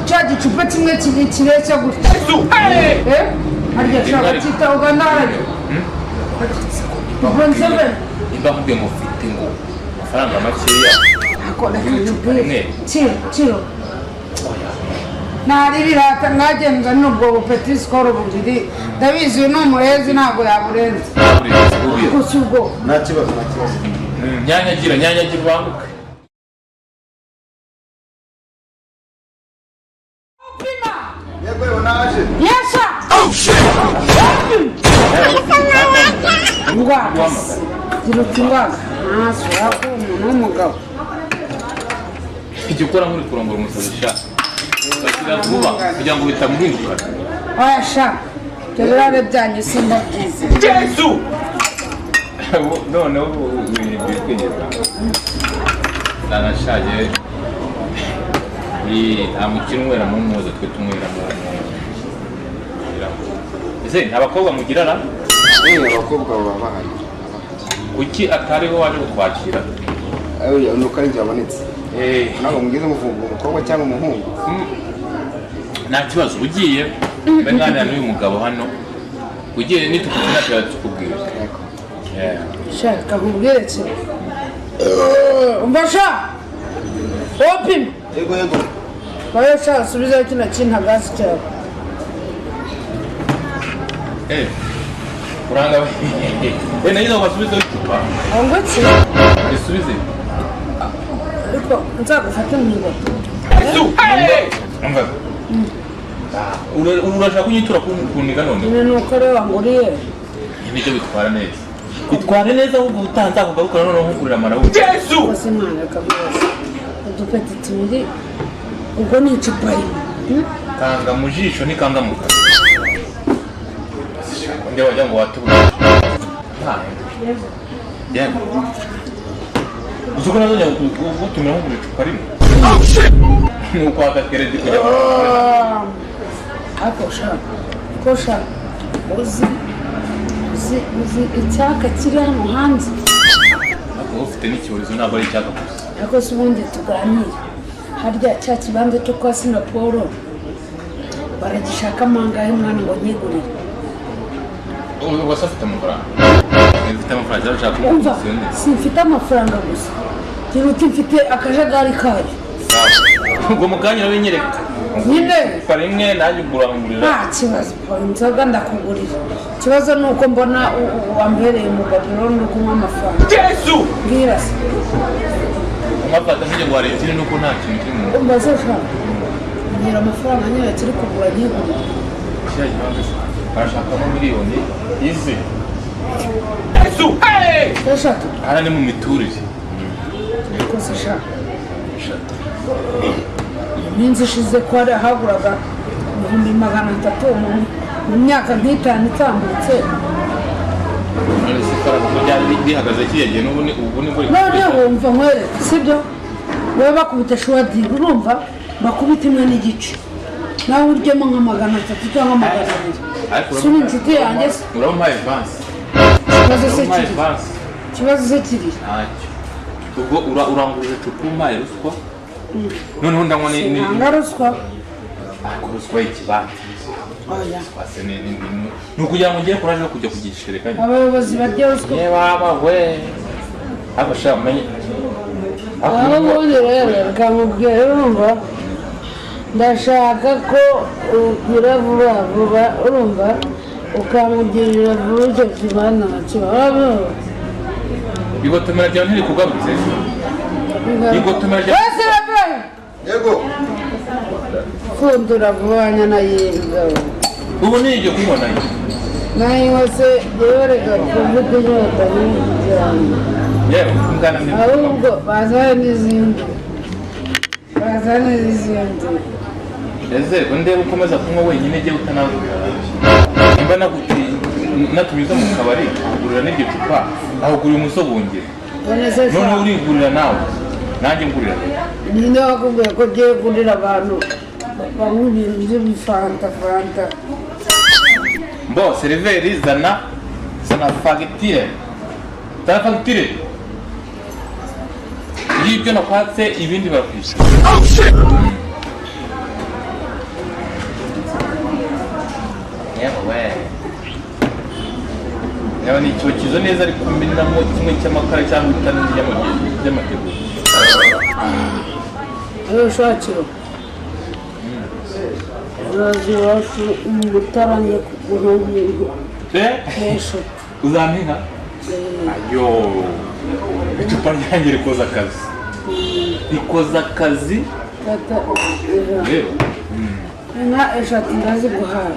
cya gicupa kimwe kireshya gutya. Harya shaka cyita Uganda harya. Nimba nkubwiye ngo mfite ngo amafaranga makeya. Kiro. Ntarirata mwagenza n'ubwo bupeti sikoro bubiri ndabizi uyu ni umurezi ntabwo yaburenze. Gusa ubwo nta kibazo nta kibazo. Nyanyagira nyanyagira ubanguke. Yego naje. Yesha! Oh shit! Ngwaka. Gira ngwaka. Ntasura ko umuntu w'umugabo. Ijya ukora nk'uri kurongora umusazi sha. Bakira vuba kugira ngo bitamuhindukana. Oya sha. Ibyo birare byanyu simba byiza. Yesu! Noneho biri kwigeza. Nanashaje. Nta mukino unywera mu mpuzo twe tunywera mu ese nta bakobwa mugira ra? Abakobwa baba bahari. Kuki atariho waje kutwakira? Nuko ari njye wabonetse. Ntabwo mugeze muvuga umukobwa cyangwa umuhungu. Nta kibazo ugiye mbe nganira n'uyu mugabo hano ugiye nitukubwira tukubwira. Shaka nkubwire kimwe. Umva sha! Opima! Yego yego. Bayo sha subizayo kino kintagazi cyawe. Uranga we. Nagize ngo basubizeho icupa. Ngo iki? Risubize. Ariko nzagufate mu ngoto. Umva. Urashaka kunyitura kuniga none? Nyine nuko rero wanguriye. Nibyo bitwara neza. Bitwara neza ahubwo utanza kugarukana noneho nkugurira amarawundi. Yesu! Kose mwana kabisa. Udupeti tubiri ubwo ni icupa rimwe. Kanga mu jisho ni kanga mu kanwa. Undi wajya ngo watubure. Yego. Uzi ko nazongera kugutumira nkugura icupa rimwe. Ni ukwaka keredi kujya. Ariko sha, ko sha, uzi icyaka kiri hano hanze. Ariko ufite n'icyorezo ntabwo ari icyaka gusa. Ariko se ubundi tuganire. Harya cya kibanza cyo kwa Sinaporo baragishaka amangahe mwana ngo nkigurire. Ubwo se afite amafaranga? Mfite amafaranga cyangwa ushaka Umva, simfite amafaranga gusa. Gira uti mfite akajagari kayo. Ubwo mu kanya urabinyereka. Nyine. Icupa rimwe nanjye ugurangurira. Nta kibazo, inzoga ndakugurira. Ikibazo ni uko mbona wambereye mu Babylon uri kunywa amafaranga. Yesu! Mbwira se. Umafata nk'ijye ngo waretse nuko nta kintu kiri mu. Umva se sha. Mbwira amafaranga nyine kiri kugura nkigurira. Kiriya kibanza se barashakamo miliyoni izi. Yesu! Eshatu. Hano ni mu miturire. Rwose sha. Iminsi ishize ko hari ahaguraga 300,000 mu myaka nk'itanu itambutse. None se ifaranga ko ryari rihagaze kiriya gihe n'ubu ni ubu ni bwo Noneho wumva nkwereke sibyo? Wowe bakubita shuwadiri urumva bakubita 1.5 nawe uryemo nka 300 cyangwa 200. Si uri inshuti yanjye se? Uramuhaye avance. Ikibazo se kiri. Ikibazo se kiri. Ntacyo. Ubwo uranguruje icupa umpaye ruswa. Noneho ndanywa ni Nanga ruswa. Ariko ruswa y'ikibanza. Oya. Ni ukugira ngo ngere kuraje yo kujya kugishereka. Abayobozi barya ruswa. Niba we. Ariko sha umenye. Aho ubundi rero reka nkubwire urumva ndashaka ko ugira vuba vuba urumva ukamugirira vuba icyo kibanza nacyo urabona. Igotomera ryawe ntirikugarutse. Igotomera ryawe. Wese uravuye. Yego. Fundura vuba nyana y'imbwa. Ubu ni iryo kunywa nayo. Nayo se yewe reka kuvuga inyota nyinshi cyane. Yewe ngana ni. Ahubwo bazane n'izindi. Bazane n'izindi. Ese ndeba ukomeza kunywa wenyine jye utanangurira. Nimba naguti natumiza mu kabari ugurira n'iryo cupa aho ugurira umusogongero. None se Noneho urigurira nawe, nanjye ngurira. Ninde wakubwiye ko ugiye kugurira abantu banywa ibintu by'ibifanta fanta? Mbo seriveri, zana zana fagitire, zana fagitire y'ibyo nakwatse, ibindi barakwishyura. Yewe, yewe, ni icyokezo neza, ariko kumenamo kimwe cy'amakara cyangwa itanu ry'amategura. Ayo ushakira uraza iwacu mu Mutara njye kugura Eh? eshatu. Uzampa inka? Ayo, icupa ryanjye rikoza akazi, rikoza akazi. Tata. Rero Inka eshatu ndaziguhaye.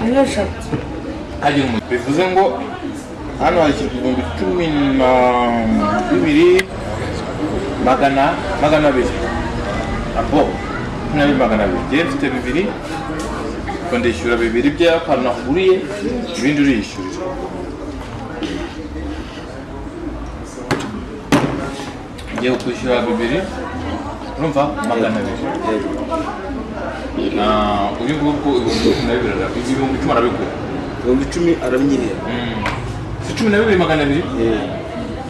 Inka eshatu. Kagira umuntu bivuze ngo hano hashyirwa 12,200, abo 12,200. Njyewe mfite bibiri, ubwo ndishyura bibiri by'akantu nakuguriye, ibindi uriyishyurira. Ngiye kwishyura bibiri, urumva, 200. Ah, uyu nguyu ubwo 12,000, 10,000 arabigura. 10,000 arabinyihera. Si 12,200,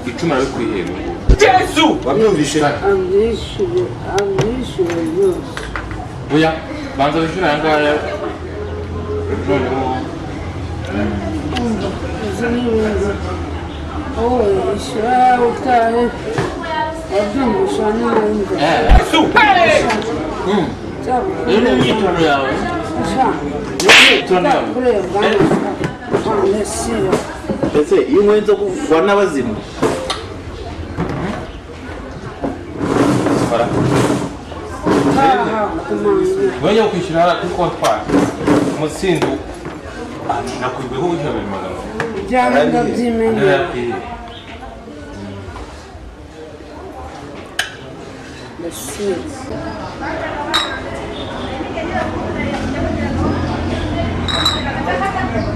10 arabikwihera. Yesu. Wamwumvishe? Abyishyure, abyishyure byose. Oya, banza wishyure aya ngaya noneho. Umva, izi ni ibintu wowe ishyura utahe, wabyumvisha n'ibindi. Yesu. Iyo ni imyitozo yawe. Iyo ni imyitozo yawe. Kureba mesiya. Ese iyo unyweye inzoga uvura n'abazimu? Fara. Taha kumanya. Wajya kwishyura hariya kuri kontwari umutsindo nakubwiye ko wishyura 2,200. Byaba ndabyimenya. Ndayakwiye. Mesiya.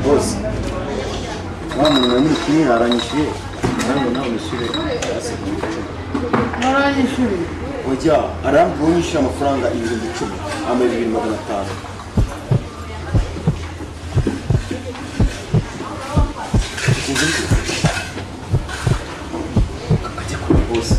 Bose wa muntu na muri kumwe aranyishyuye, nawe ngo nawe wishyure hasi 10,000. Waranyishyuriye? Ojya, arambwira ngo yishyure amafaranga 10,000, ampa 2,500. Akajya kure bose.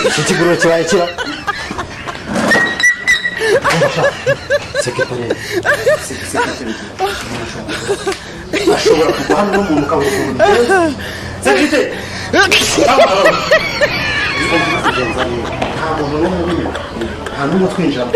Iki kiguriro kibaye kira sekretari ashobora kugwa hano n'umuntu ukabura ukuntu bigenza. Sekretari, nta muntu n'umwe ubimenya, nta n'umwe utwinjiramo.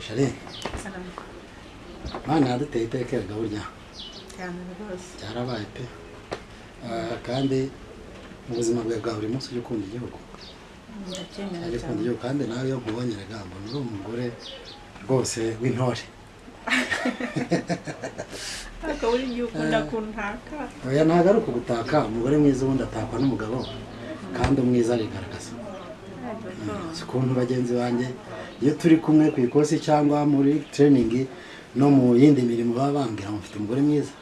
Shari, Mana yaduteye iteka erega burya Cyane rwose. Byarabaye pe. Kandi mu buzima bwawe bwa buri munsi ujya ukunda igihugu. Ndabyemera Ujya ukunda cyane. igihugu kandi nawe iyo nkubonye erega mbona uri umugore rwose w'intore. Ariko buri gihe ukunda kuntaka. Oya, ntabwo ari ukugutaka. Umugore mwiza ubundi atakwa n'umugabo, kandi umwiza arigaragaza. Si ukuntu bagenzi banjye iyo turi kumwe ku ikosi cyangwa muri training no mu yindi mirimo baba bambwira ngo mfite umugore mwiza,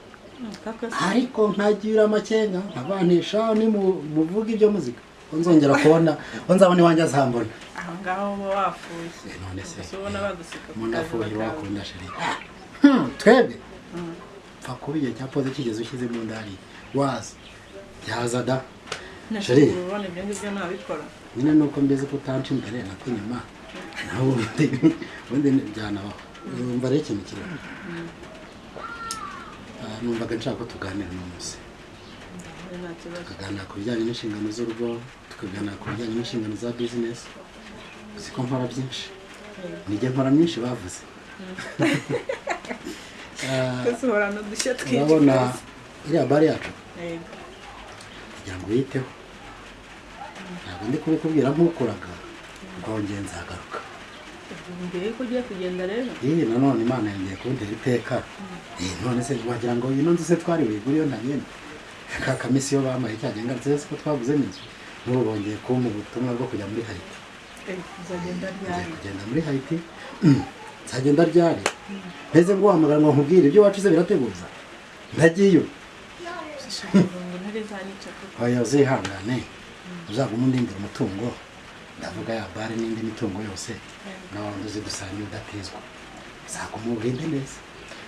ariko ntagira amakenga nkabanisha ni muvuga ibyo muzika ko nzongera kubona ko nzabona iwanjye azambona. Aho ngaho uba wafuye. None se Gusa ubona baguseka ku umuntu kazi afuhira bakanga. wakunda sheri. Twebwe pfa kuba igihe cya poze kigeze ushyize mu ndari waza byaza da sheri. Nashobora ubona ibyo ngibyo nabikora. Nyine nuko mbizi ko utanca imbere nako inyuma, naho ubundi byanabaho. Numva rero ikintu kiriho, numvaga nshaka ko tuganira uno munsi. Nta kibazo. Tukaganira ku bijyanye n'inshingano z'urugo, tukaganira ku bijyanye n'inshingano za bizinesi. Uzi ko nkora byinshi, nijye nkora myinshi bavuze. Twese uhorana udushya twinshi. Urabona Rwose. iriya bare yacu, Yego. kugira ngo uyiteho, ntabwo ndi kubikubwira nk'ukoraga rwongeye nzagaruka. Mbere yuko ugiye kugenda rero. Iyi nanone Imana yongeye kuntera iteka. None se wagira ngo ino nzu se twari buyigure iyo ntagenda? Ka kamisiyo bampaye cyagiye ngarutse se ko twaguze n'inzu, n'ubu bongeye kumpa ubutumwa bwo kujya muri Haiti. Uzagenda Ngiye ryari? kugenda muri Haiti. Nzagenda ryari? Mpeze nguhamagara ngo nkubwire ibyo wacu se birateguza ntagiye. Shaka ngo ntarizanyica kuko. Oya, uzihangane, uzagume undindira umutungo, ndavuga ya bare n'indi mitungo yose, nawe wundi uzi dusangiye udatezwa, uzaguma urinde neza,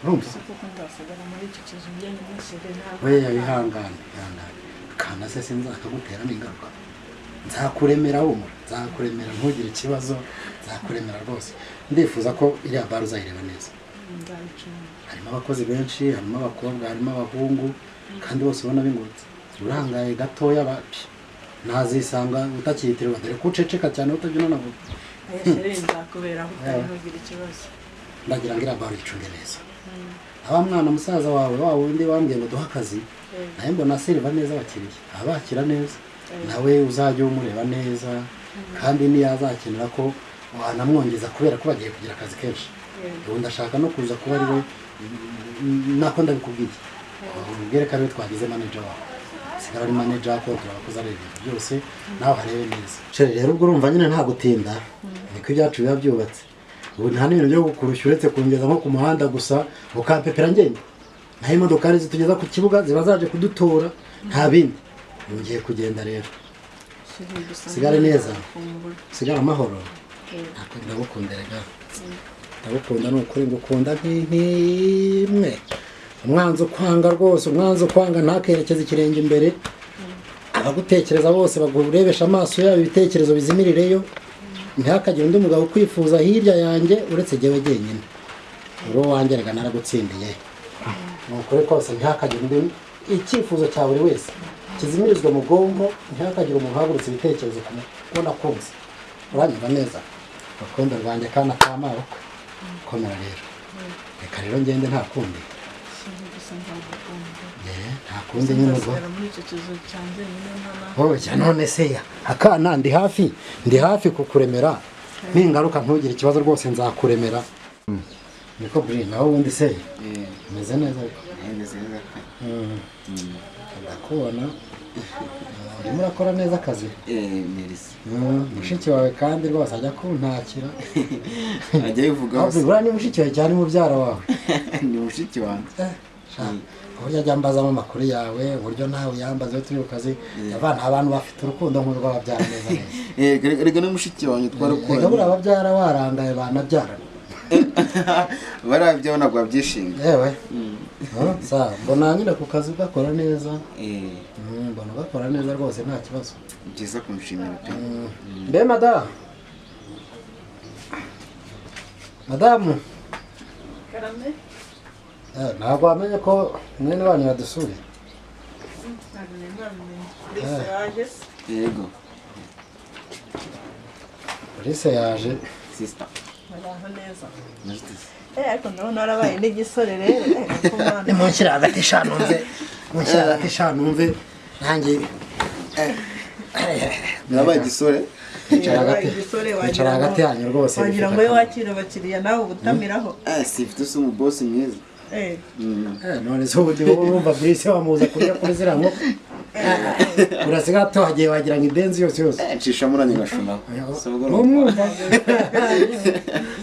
urumva? Gusa kuko ndasigara muri iki kizu njyenyine sheri ntabwo. Weya, wihangane, ihangane kana se sinzakagutera n'ingaruka, nzakuremera humura, nzakuremera ntugire ikibazo, nzakuremera rwose. Ndifuza ko iriya bare uzayireba neza. Nzabicunga. Harimo abakozi benshi, harimo abakobwa, harimo abahungu, kandi bose ubona bingutse. Urangaye gatoya bapi ntazisanga utakiyitirirwa, dore ko uceceka cyane utajya unanavuga. Oya sheri, nzakubera aho utari ntugire ikibazo. Ndagira ngo iriya bare uyicunge neza. Aba mwana musaza wawe wa wundi wambwiye ngo duhe akazi, nawe mbona seriva neza abakiriya, abakira neza, nawe uzajya umureba neza, kandi niyo azakenera ko wanamwongeza kubera ko bagiye kugira akazi kenshi. Ubu ndashaka no kuza kuba ari we, nako ndabikubwiye, ubwire ko ariwe twagize manager wawe, sigara ari manager akontorora abakozi, areba ibintu byose, nawe arebe neza. Sheri rero ubwo urumva nyine nta gutinda, niko ibyacu biba byubatse. Ubu nta n'ibintu byo kukurushya uretse kungeza nko ku muhanda gusa ukampepera ngenda, naho imodokari zitugeza ku kibuga ziba zaje kudutora, nta bindi. Ngiye kugenda rero. Sheri gusa Sigare neza. nzakumbura. Sigara amahoro. Yego. Ntabwo ndagukunda rega, ndagukunda ni ukuri, ngukunda nk'imwe. Umwanzi ukwanga rwose, umwanzi ukwanga ntakerekeze ikirenge imbere. Abagutekereza bose bagurebesha amaso yabo ibitekerezo bizimirireyo. Ntihakagire undi mugabo ukwifuza hirya yanjye uretse jyewe jyenyine. Uri uwanjye rega naragutsindiye. Ni ukuri kose ntihakagire undi, icyifuzo cya buri wese kizimirizwa mu bwonko, ntihakagire umuntu uhagurutse ibitekerezo ku kubona kunze. Uranyumva neza? Urukundo rwanjye kana ka mabukwe. Komera rero. Reka rero ngende nta kundi. Nta kundi nyine ubwo. Nzasigara muri icyo kizu cyanjye nyine nta Oya none se ya akana ndi hafi kukuremera. Ningaruka ntugire ikibazo rwose nzakuremera. Niko buri nawe ubundi se umeze neza ariko. Meze neza pe. Ndakubona urimo urakora neza akazi. Merci. Mushiki wawe kandi rwose ajya kuntakira. Ajya yivuga hose. Buriya ni mushiki wawe cyane mubyara wawe. Ni mushiki wanjye. Uburyo ajya ambazamo amakuru yawe, uburyo nawe uyambaza iyo turi ku kazi. Abana abantu bafite urukundo nk'urw'ababyara neza neza. Rega ni mushiki wanjye twarakuranye. Rega buriya ababyara warangaye banabyarana. Barabyo ntabwo babyishimiye. Yewe. Sa mbona nyine ku kazi ugakora neza. Mbona ugakora neza rwose nta kibazo. Byiza kumushimira pe. Mbe madamu. Madamu. Karame. Ntabwo wamenye ko mwene wanyu yadusuye. Ntabwo nari nabimenye. Lise yaje se? Yego. Lise yaje. Sister. Muraho neza. Ariko ndabona warabaye n'igisore rero. Nimunshyire hagati eshanu mve. Munshyire hagati eshanu mve. Nanjye. Narabaye igisore. Icara hagati yanyu rwose. Wagira ngo iyo wakira abakiriya nawe ubutamiraho. Sifite usa umubosi mwiza. None se ubu urumva Brice wamuza kurya kuri ziriya nkoko. Urasiga tuhagiye wagira ngo idenzi yose yose. Ncisha muranye ngashunaho. Numwumva.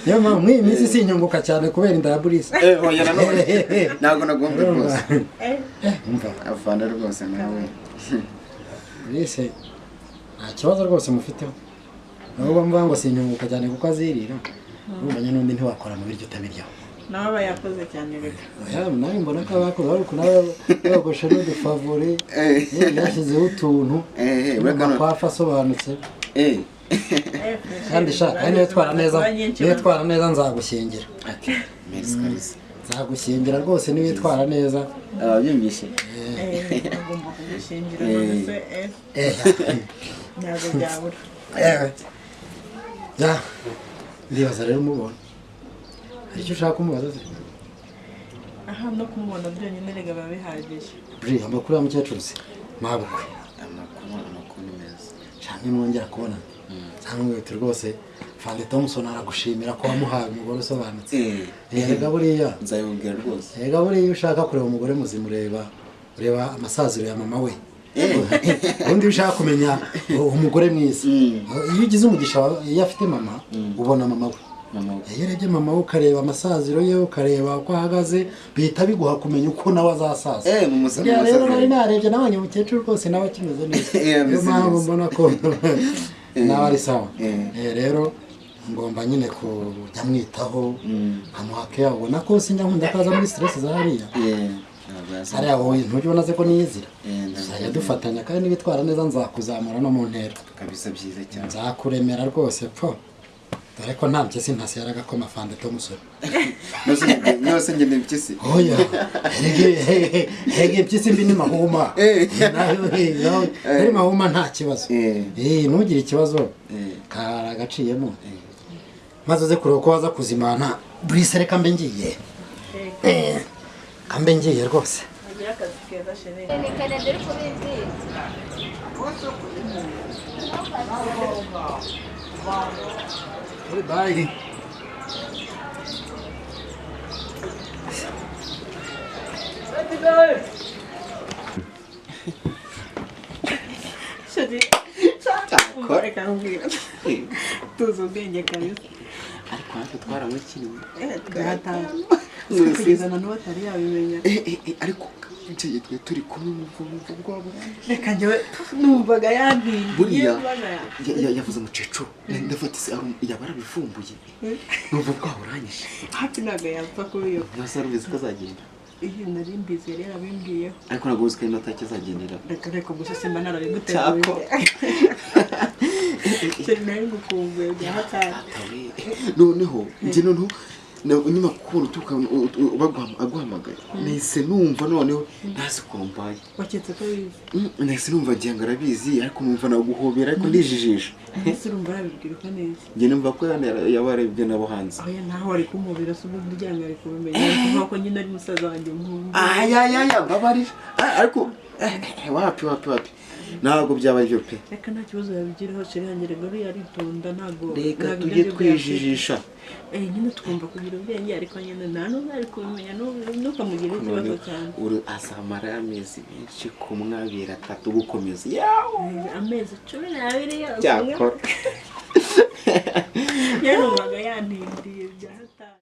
Niyo mpamvu mw'iyi minsi sinyunguka cyane kubera inda ya Brice. Oya nanone. Ntabwo nagombye rwose. Umva. Afana rwose nawe. Brice nta kibazo rwose mufiteho. Nubwo mvuga ngo sinyunguka cyane kuko azirira. Urumva nyine n'undi ntiwakora mu biryo utabiryaho. Nawe aba yakoze cyane reka. Oya nawe mbona ko abakoze ariko nawe yogoshe n'udufavore yashyizeho utuntu amakwafu asobanutse. Kandi sha kandi niyo twara neza nzagushyingira. Nzagushyingira rwose niwitwara neza. Ababyumvise. Agomba kugushyingira none se ntabwo byabura. Ndibaza rero umubona. Hari icyo ushaka kumubaza se? Aha no kumubona byonyine rega biba bihagije. Bri, amakuru ya mukecuru se? Mabukwe. Amakuru ni meza. Cyane mwongera kubona. Cyangwa uti rwose Fande Thompson aragushimira ko wamuhaye umugore usobanutse. Erega buriya nzayibwira rwose. Erega buriya iyo ushaka kureba umugore muzima ureba amasaziro ya mama we. Ubundi ushaka kumenya umugore mwiza. Iyo ugize umugisha iyo afite mama ubona mama we. Iyo urebye mama we ukareba amasaziro ye ukareba uko ahagaze bihita biguha kumenya uko nawe azasaza. Rero nari narebye nabonye umukecuru rwose nawe akimeze neza. Niyo mpamvu mbona ko nawe ari sawa. Rero ngomba nyine kujya mwitaho nkamuha care, ubona ko sinjya nkunda ko aza muri stress za hariya. Hariya wowe ntujya ubona se ko niyizira. Tuzajya dufatanya kandi nibitwara neza nzakuzamura no mu ntera. Kabisa byiza cyane. Nzakuremera rwose pfo. Dore ko nta mpyisi ntasi yaragakoma Fande Thompson. Nose njye ndi impyisi. Oya. Hege impyisi mbi ni mahuma. Nawe mahuma nta kibazo. Ntugire ikibazo. Karagaciyemo. Maze uze kureba ko waza kuzimana. Brice reka mbe ngiye. Kambe ngiye rwose. Agira akazi keza chérie. Ni Canada uri kubimbwira. Bye. Chérie. Reka nkubwire. Tuzi ubwenge kabisa. Ariko natwe twaramukiriye. Twatanga. Kugeza na n'ubu atari yabimenya. Ariko icyo gihe twari turi kumwe mu bwabo. Reka njyewe numvaga yantindiye. Buriya yavuze umukecuru ndafata isi yaba arabivumbuye. Numva ubwaho uranyishe. Hafi ntabwo yapfa kubiyoka. Ntasa rubizi ko azagenda. Iyo nari mbizi yari yarabimbwiyeho. Ariko ntabwo uzi ko inota azagendera. Reka reka gusa simba narabiguteguye. Chérie nari ngukumbuye bya hatari. Noneho njye noneho Nyuma kubona uturuka aguhamagaye nahise numva noneho ntazi ukuntu mbaye. Waketse ko abizi? Nahise numva agira ngo arabizi, ariko numva naguhobera, ariko ndijijisha. Ese urumva arabibwirwa neza? Njye numva ko yaba yarabibwe nabo hanze. Oya, ntaho wari kumubira se ubundi ugira ngo ari kubimenya? Ari kuvuga ko nyine ari musaza wanjye nkunda. Ayayaya, mbabarira. Ariko wapi wapi wapi, ntabwo byaba aribyo pe. Reka, nta kibazo yabigiraho, chéri yanjye, rega uriya aritonda, ntabwo Reka ntabwo tujye ibyo aribyo yafite. twijijisha. Nyine tugomba kugira ubwenge, ariko nyine nta n'ubwo ari kubimenya, ntukamugire ikibazo Noneho cyane. uru azamara amezi menshi, kumwe, abiri, atatu, gukomeza yawe. Amezi 12 yose. Cyakora Yarumvaga yantindiye bya hatari.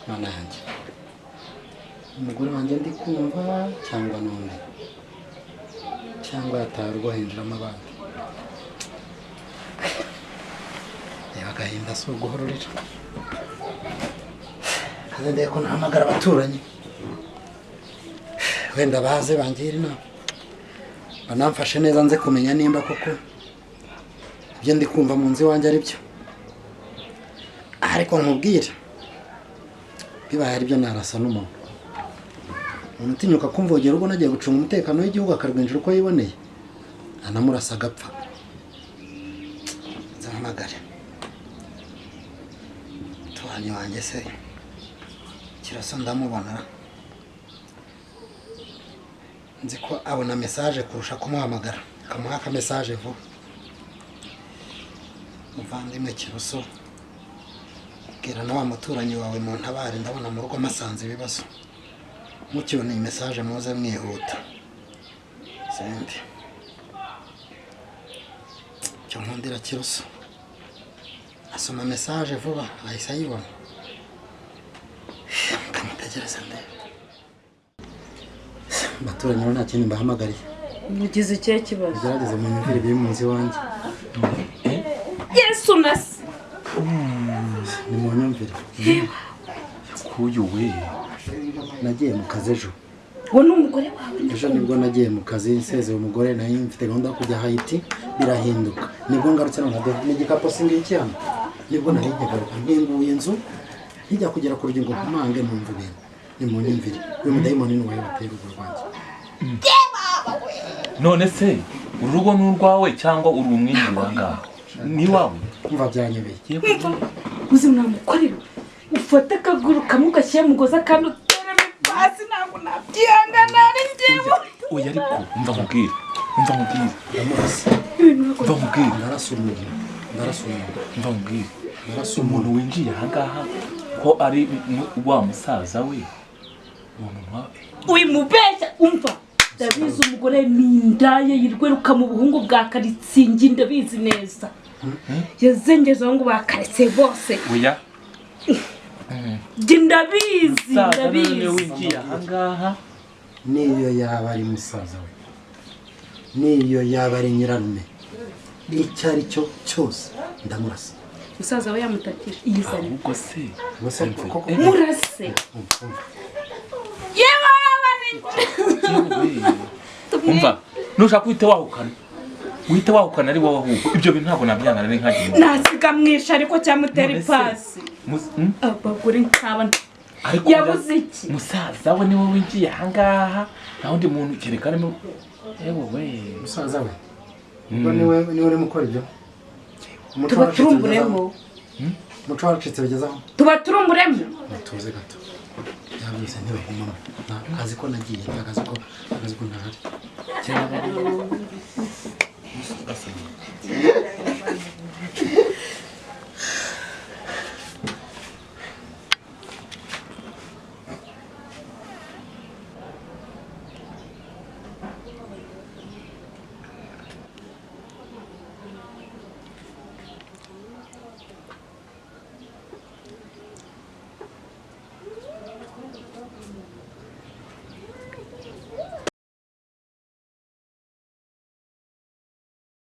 Mana yanjye, umugore wanjye ndi kumva cyangwa n'undi, cyangwa yataye urugo hinjiramo abandi? Reba agahinda si uguhororera. Kaze ndebe ko nahamagara abaturanyi, wenda baze bangira inama, banamfashe neza, nze kumenya nimba koko ibyo ndi kumva mu nzu iwanjye ari byo. Ariko nkubwire, bibaye ari byo, narasa n'umuntu. Umuntu utinyuka kumvogera ubwo nagiye gucunga umutekano w'igihugu, akarwinjira uko yiboneye, anamurasa agapfa. Nzahamagare tubanyi wanjye se Kirasa, ndamubona, nzi ko abona message kurusha kumuhamagara, akamuha aka message vuba. Muvandimwe Kiroso, bwira na wa muturanyi wawe mu ntabare, ndabona mu rugo masanze ibibazo. Mukibona iyi message muze mwihuta. Sende icyo nkundira Kiroso, asoma message vuba, ahise ayibona. Kamutegereza ndebe. Abaturanyi bo nta kindi mbahamagariye. Mugize ikihe kibazo? Mugerageze munyumvire ibiri mu nzu iwanjye. Yesu nasi! Ni munyumvire. Kuyu we! Nagiye mu kazi ejo. Uwo ni umugore wawe? Ejo nibwo nagiye mu kazi nsezeye umugore, nari mfite gahunda yo kujya Hayiti, birahinduka. Nibwo ngarutse none dore n'igikapu singiki hano. Nibwo nari nkigaruka, nkinguye inzu, nkijya kugera ku rugingo nkomange, numva ibintu. Ni munyumvire, uyu mudayimoni ni uwawe wateye urugo rwanjye? None se uru rugo ni urwawe cyangwa uri umwinjira aha ngaha? Ni iwawe? Umva, byanyobeye. Uzi mwamukorera, ufate akaguru kamwe ugashyira mugozi, akandi uteremo ipasi. Ntabwo nabyihangana ari njyewe. Oya, ariko umva nkubwire, umva nkubwire. Ndamurasa. Umva nkubwire. Ndarasa umuntu, ndarasa umuntu. Umva nkubwire. Ndarasa. Umuntu winjiye aha ngaha ko ari wa musaza we, uwo muntu wa Wimubeshya, umva, ndabizi, umugore ni indaya yirweruka mu buhungu bwa karitsiye, ndabizi neza, yazengeje abahungu ba karitsiye bose. Oya. Njye ndabizi. Musaza none Ndabizi. winjiye aha ngaha. Niyo yaba ari musaza we, niyo yaba ari nyirarume, icyo ari cyo cyose, ndamurasa. Musaza we yamutakije iyizane. Ahubwo se Ubwo se koko? Murase yewe. Umva, nushaka uhite wahukana, uhite wahukana ari wowe. Ahubwo ibyo bintu ntabwo nabyangana ari nkagiye. Nasiga mwisha ariko cyamutera None se, ipasi. Abagore nk'aba Ariko yabuze iki? Musaza we niwe winjiye aha ngaha, nta wundi muntu kereka arimo. Ewe we! Musaza we ubwo niwe urimo ukora ibyo? Umuco Tuba waracitse turumbureho. bigezaho. Umuco waracitse bigezaho. Tuba turumburemo. Mutuze gato, byose ntibagumamo. Nta kazi ko nagiye, nta kazi ko ntahari.